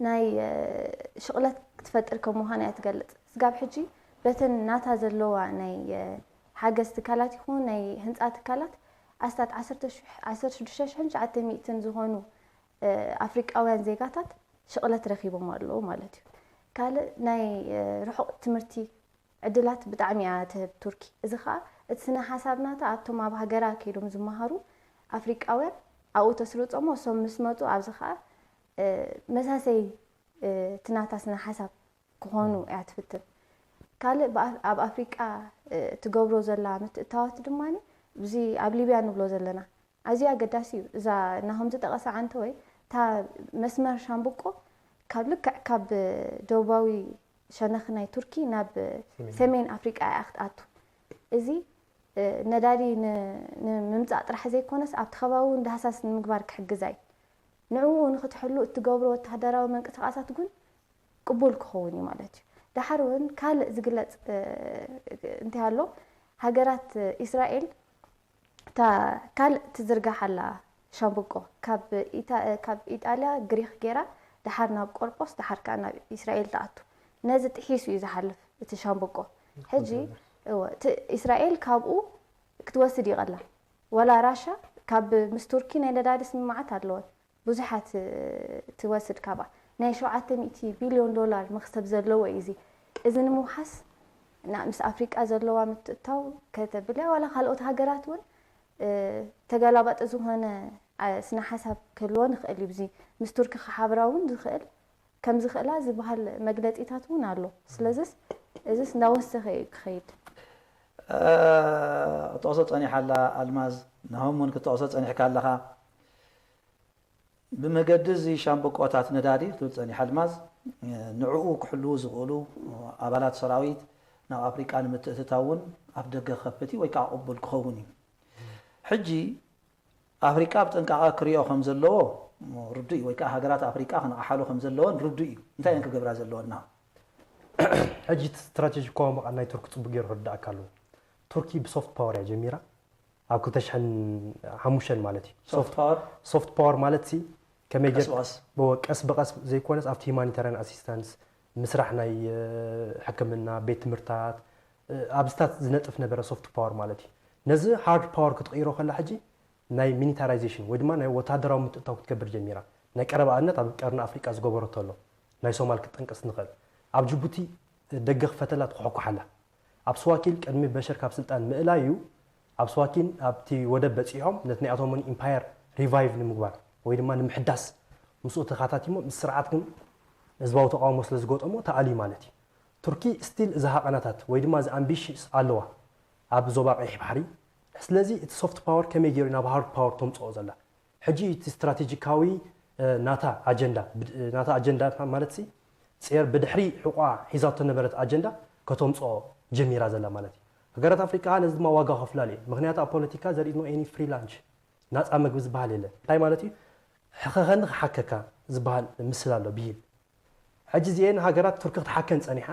ናይ ሽቕለት ክትፈጥር ከም ምዃና እያ ትገልጽ። ስጋብ ሕጂ በተን ናታ ዘለዋ ናይ ሓገዝ ትካላት ይኹን ናይ ህንፃ ትካላት ኣስታት ዓሰርተ ሽዱሽተ ሽሕን ትሽዓተ ሚእትን ዝኾኑ ኣፍሪቃውያን ዜጋታት ሽቕለት ረኺቦም ኣለዉ ማለት እዩ። ካልእ ናይ ርሑቕ ትምህርቲ ዕድላት ብጣዕሚ እያ ትህብ ቱርኪ። እዚ ኸኣ እቲ ስነ ሓሳብ ናታ ኣብቶም ኣብ ሃገራ ከይዶም ዝመሃሩ ኣፍሪቃውያን ኣብኡ ተስርጾሞ እሶም ምስ መጹ ኣብዚ ኸኣ መሳሰይ እቲ ናታ ስነ ሓሳብ ክኾኑ እያ ትፍትን። ካልእ ኣብ ኣፍሪቃ ትገብሮ ዘላ ምትእታዋት ድማ እዚ ኣብ ሊብያ ንብሎ ዘለና ኣዝዩ ኣገዳሲ እዩ። እዛ ናሆም ዝጠቐሳ ዓንተ ወይ እታ መስመር ሻምብቆ ካብ ልክዕ ካብ ደቡባዊ ሸነኽ ናይ ቱርኪ ናብ ሰሜን ኣፍሪቃ እያ ክትኣቱ። እዚ ነዳዲ ንምምፃእ ጥራሕ ዘይኮነስ ኣብቲ ከባቢ እውን ዳህሳስ ንምግባር ክሕግዛ እዩ። ንዕኡ ንክትሕሉ እትገብሮ ወታደራዊ መንቅስቃሳት እውን ቅቡል ክኸውን እዩ ማለት እዩ። ደሓር እውን ካልእ ዝግለፅ እንታይ ኣሎ? ሃገራት እስራኤል እታ ካልእ ትዝርጋሕ ኣላ ሻምብቆ ካብ ኢጣልያ ግሪክ ገይራ ደሓር ናብ ቆርቆስ ደሓር ከዓ ናብ እስራኤል ትኣቱ። ነዚ ጥሒሱ እዩ ዝሓልፍ እቲ ሻምብቆ። ሕጂ እስራኤል ካብኡ ክትወስድ ይቐላ። ወላ ራሻ ካብ ምስ ቱርኪ ናይ ነዳዲ ስምምዓት ኣለወን። ብዙሓት ትወስድ ካብኣ ናይ ሸውዓተ ሚእቲ ቢልዮን ዶላር መኽሰብ ዘለዎ እዩ። እዚ እዚ ንምውሓስ ምስ ኣፍሪቃ ዘለዋ ምትእታው ከተብል እያ። ዋላ ካልኦት ሃገራት እውን ተገላባጢ ዝኾነ ስነ ሓሳብ ክህልወን ይኽእል እዩ። እዚ ምስ ቱርኪ ክሓብራ እውን ዝኽእል ከም ዝኽእላ ዝበሃል መግለፂታት እውን ኣሎ። ስለዚስ እዚስ እንዳወሰኸ እዩ ክኸይድ። ክጠቕሶ ፀኒሓ ኣላ ኣልማዝ፣ ናሆም እውን ክትጠቕሶ ፀኒሕካ ኣለኻ። ብመገዲ እዚ ሻምብቆታት ነዳዲ ክትብል ፀኒሓ ኣልማዝ፣ ንዕኡ ክሕልዉ ዝኽእሉ ኣባላት ሰራዊት ናብ ኣፍሪቃ ንምትእትታው እውን ኣፍ ደገ ክኸፍት እዩ ወይ ከዓ ቅቡል ክኸውን እዩ። ሕጂ ኣፍሪቃ ብጥንቃቐ ክሪኦ ከም ዘለዎ ርዱእ እዩ፣ ወይ ከዓ ሃገራት ኣፍሪቃ ክነቕሓሉ ከም ዘለወን ርዱእ እዩ። እንታይ እየን ክገብራ ዘለወን? ናብ ሕጂ እቲ ስትራቴጂካዊ መቓን ናይ ቱርኪ ፅቡቅ ገይሩ ክርዳእካ ኣለዎ። ቱርኪ ብሶፍት ፓወር እያ ጀሚራ ኣብ ክልተ ሽሕን ሓሙሽተን ማለት እዩ። ሶፍት ፓወር ሶፍት ፓወር ማለት ሲ ከመይ ቀስ ብቐስ ቀስ ብቐስ ዘይኮነስ ኣብቲ ሂማኒታሪያን ኣሲስታንስ ምስራሕ ናይ ሕክምና ቤት ትምህርታት ኣብዚታት ዝነጥፍ ነበረ ሶፍት ፓወር ማለት እዩ። ነዚ ሃርድ ፓወር ክትቕይሮ ከላ ሕጂ ናይ ሚኒታራይዜሽን ወይ ድማ ናይ ወታደራዊ ምትእታው ክትገብር ጀሚራ። ናይ ቀረባ ኣብነት ኣብ ቀርኒ ኣፍሪቃ ዝገበረቶ ኣሎ። ናይ ሶማል ክትጠንቀስ ንኽእል። ኣብ ጅቡቲ ደገ ክፈተላ ትኾሕኩሓላ። ኣብ ስዋኪል ቅድሚ በሽር ካብ ስልጣን ምእላዩ ኣብ ስዋኪን ኣብቲ ወደብ በጺሖም ነቲ ናይ ኣቶሞኒ ኢምፓየር ሪቫይቭ ንምግባር ወይ ድማ ንምሕዳስ ምስኡ ተኻታቲሞ ምስ ስርዓት ግን ህዝባዊ ተቃውሞ ስለ ዝገጠሞ ተኣልዩ ማለት እዩ። ቱርኪ ስቲል እዚ ሃቐናታት ወይ ድማ እዚ ኣምቢሽስ ኣለዋ ኣብ ዞባ ቀይሕ ባሕሪ። ስለዚ እቲ ሶፍት ፓወር ከመይ ገይሩ ናብ ሃርድ ፓወር ተምፅኦ ዘላ ሕጂ እቲ ስትራቴጂካዊ ናታ ኣጀንዳ ናታ ኣጀንዳ ማለት ሲ ፅየር ብድሕሪ ሕቋ ሒዛቶ ነበረት ኣጀንዳ ከተምፅኦ ጀሚራ ዘላ ማለት እዩ። ሃገራት ኣፍሪቃ ነዚ ድማ ዋጋ ከፍላሉ እዩ። ምክንያቱ ኣብ ፖለቲካ there is no any free lunch ናፃ መግቢ ዝበሃል የለን። እንታይ ማለት እዩ? ሕኸኸኒ ክሓከካ ዝበሃል ምስል ኣሎ ብሂል። ሕጂ እዚኤን ሃገራት ቱርኪ ክትሓከን ፀኒሓ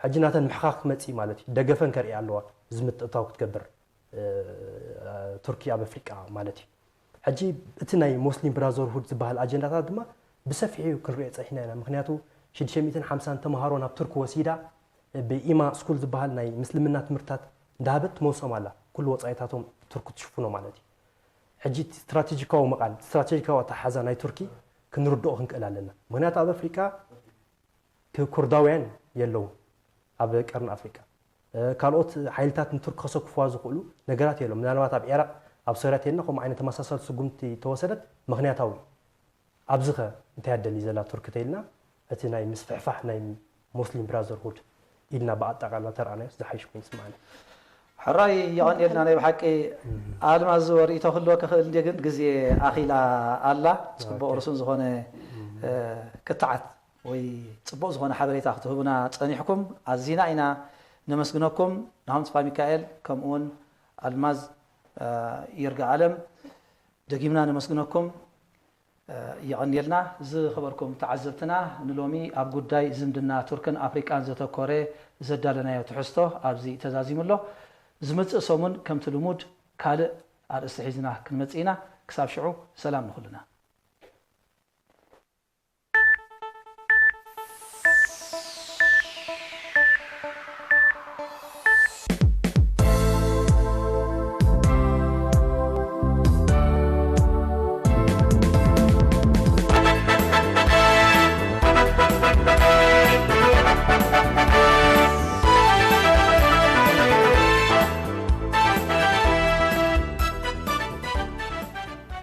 ሕጂ ናተን ምሕኻኽ ክመፅእ ማለት እዩ። ደገፈን ከርእያ ኣለዋ እዚ ምትእታው ክትገብር ቱርኪ ኣብ ኣፍሪቃ ማለት እዩ። ሕጂ እቲ ናይ ሞስሊም ብራዘርሁድ ዝበሃል ኣጀንዳታት ድማ ብሰፊሑ ክንሪኦ ፀኒሕና ኢና። ምክንያቱ ሽዱሽተ ሚእትን ሓምሳን ተምሃሮ ናብ ቱርኪ ወሲዳ ብኢማ ስኩል ዝበሃል ናይ ምስልምና ትምህርትታት እንዳሃበት ትመልሶም ኣላ። ኩሉ ወፃኢታቶም ቱርኪ ትሽፍኖ ማለት እዩ። ሕጂ እቲ ስትራቴጂካዊ መቓን ስትራቴጂካዊ ኣተሓሓዛ ናይ ቱርኪ ክንርድኦ ክንክእል ኣለና። ምክንያቱ ኣብ ኣፍሪቃ ኩርዳውያን የለውን ኣብ ቀርኒ ኣፍሪቃ። ካልኦት ሓይልታት ንቱርኪ ከሰክፍዋ ዝኽእሉ ነገራት የሎም። ምናልባት ኣብ ዒራቕ ኣብ ሶርያ ተይልና ከምኡ ዓይነት ተመሳሳሊ ስጉምቲ ተወሰደት ምኽንያታዊ እዩ። ኣብዚ ኸ እንታይ ኣደሊ ዘላ ቱርኪ ተይልና እቲ ናይ ምስፍሕፋሕ ናይ ሙስሊም ብራዘርሁድ ኢልና ብኣጠቓላ ተረኣናዮስ ዝሓይሽ ኮይኑ ይስምዓኒ። ሕራይ የቐንየልና። ናይ ብሓቂ ኣልማዝ ወርእይቶ ክህልወ ክኽእል እንደ ግን ግዜ ኣኺላ ኣላ። ጽቡቕ ርሱን ዝኾነ ክትዓት ወይ ጽቡቕ ዝኾነ ሓበሬታ ክትህቡና ጸኒሕኩም ኣዚና ኢና ነመስግነኩም። ናሆም ተስፋ ሚካኤል ከምኡውን ኣልማዝ ይርጋ ኣለም ደጊምና ነመስግነኩም። የቐንየልና። ዝኸበርኩም ተዓዘብትና፣ ንሎሚ ኣብ ጉዳይ ዝምድና ቱርክን ኣፍሪቃን ዘተኮረ ዘዳለናዮ ትሕዝቶ ኣብዚ ተዛዚሙ ኣሎ። ዝመጽእ ሰሙን ከምቲ ልሙድ ካልእ ኣርእስቲ ሒዝና ክንመጽእ ኢና። ክሳብ ሽዑ ሰላም ንኹልና።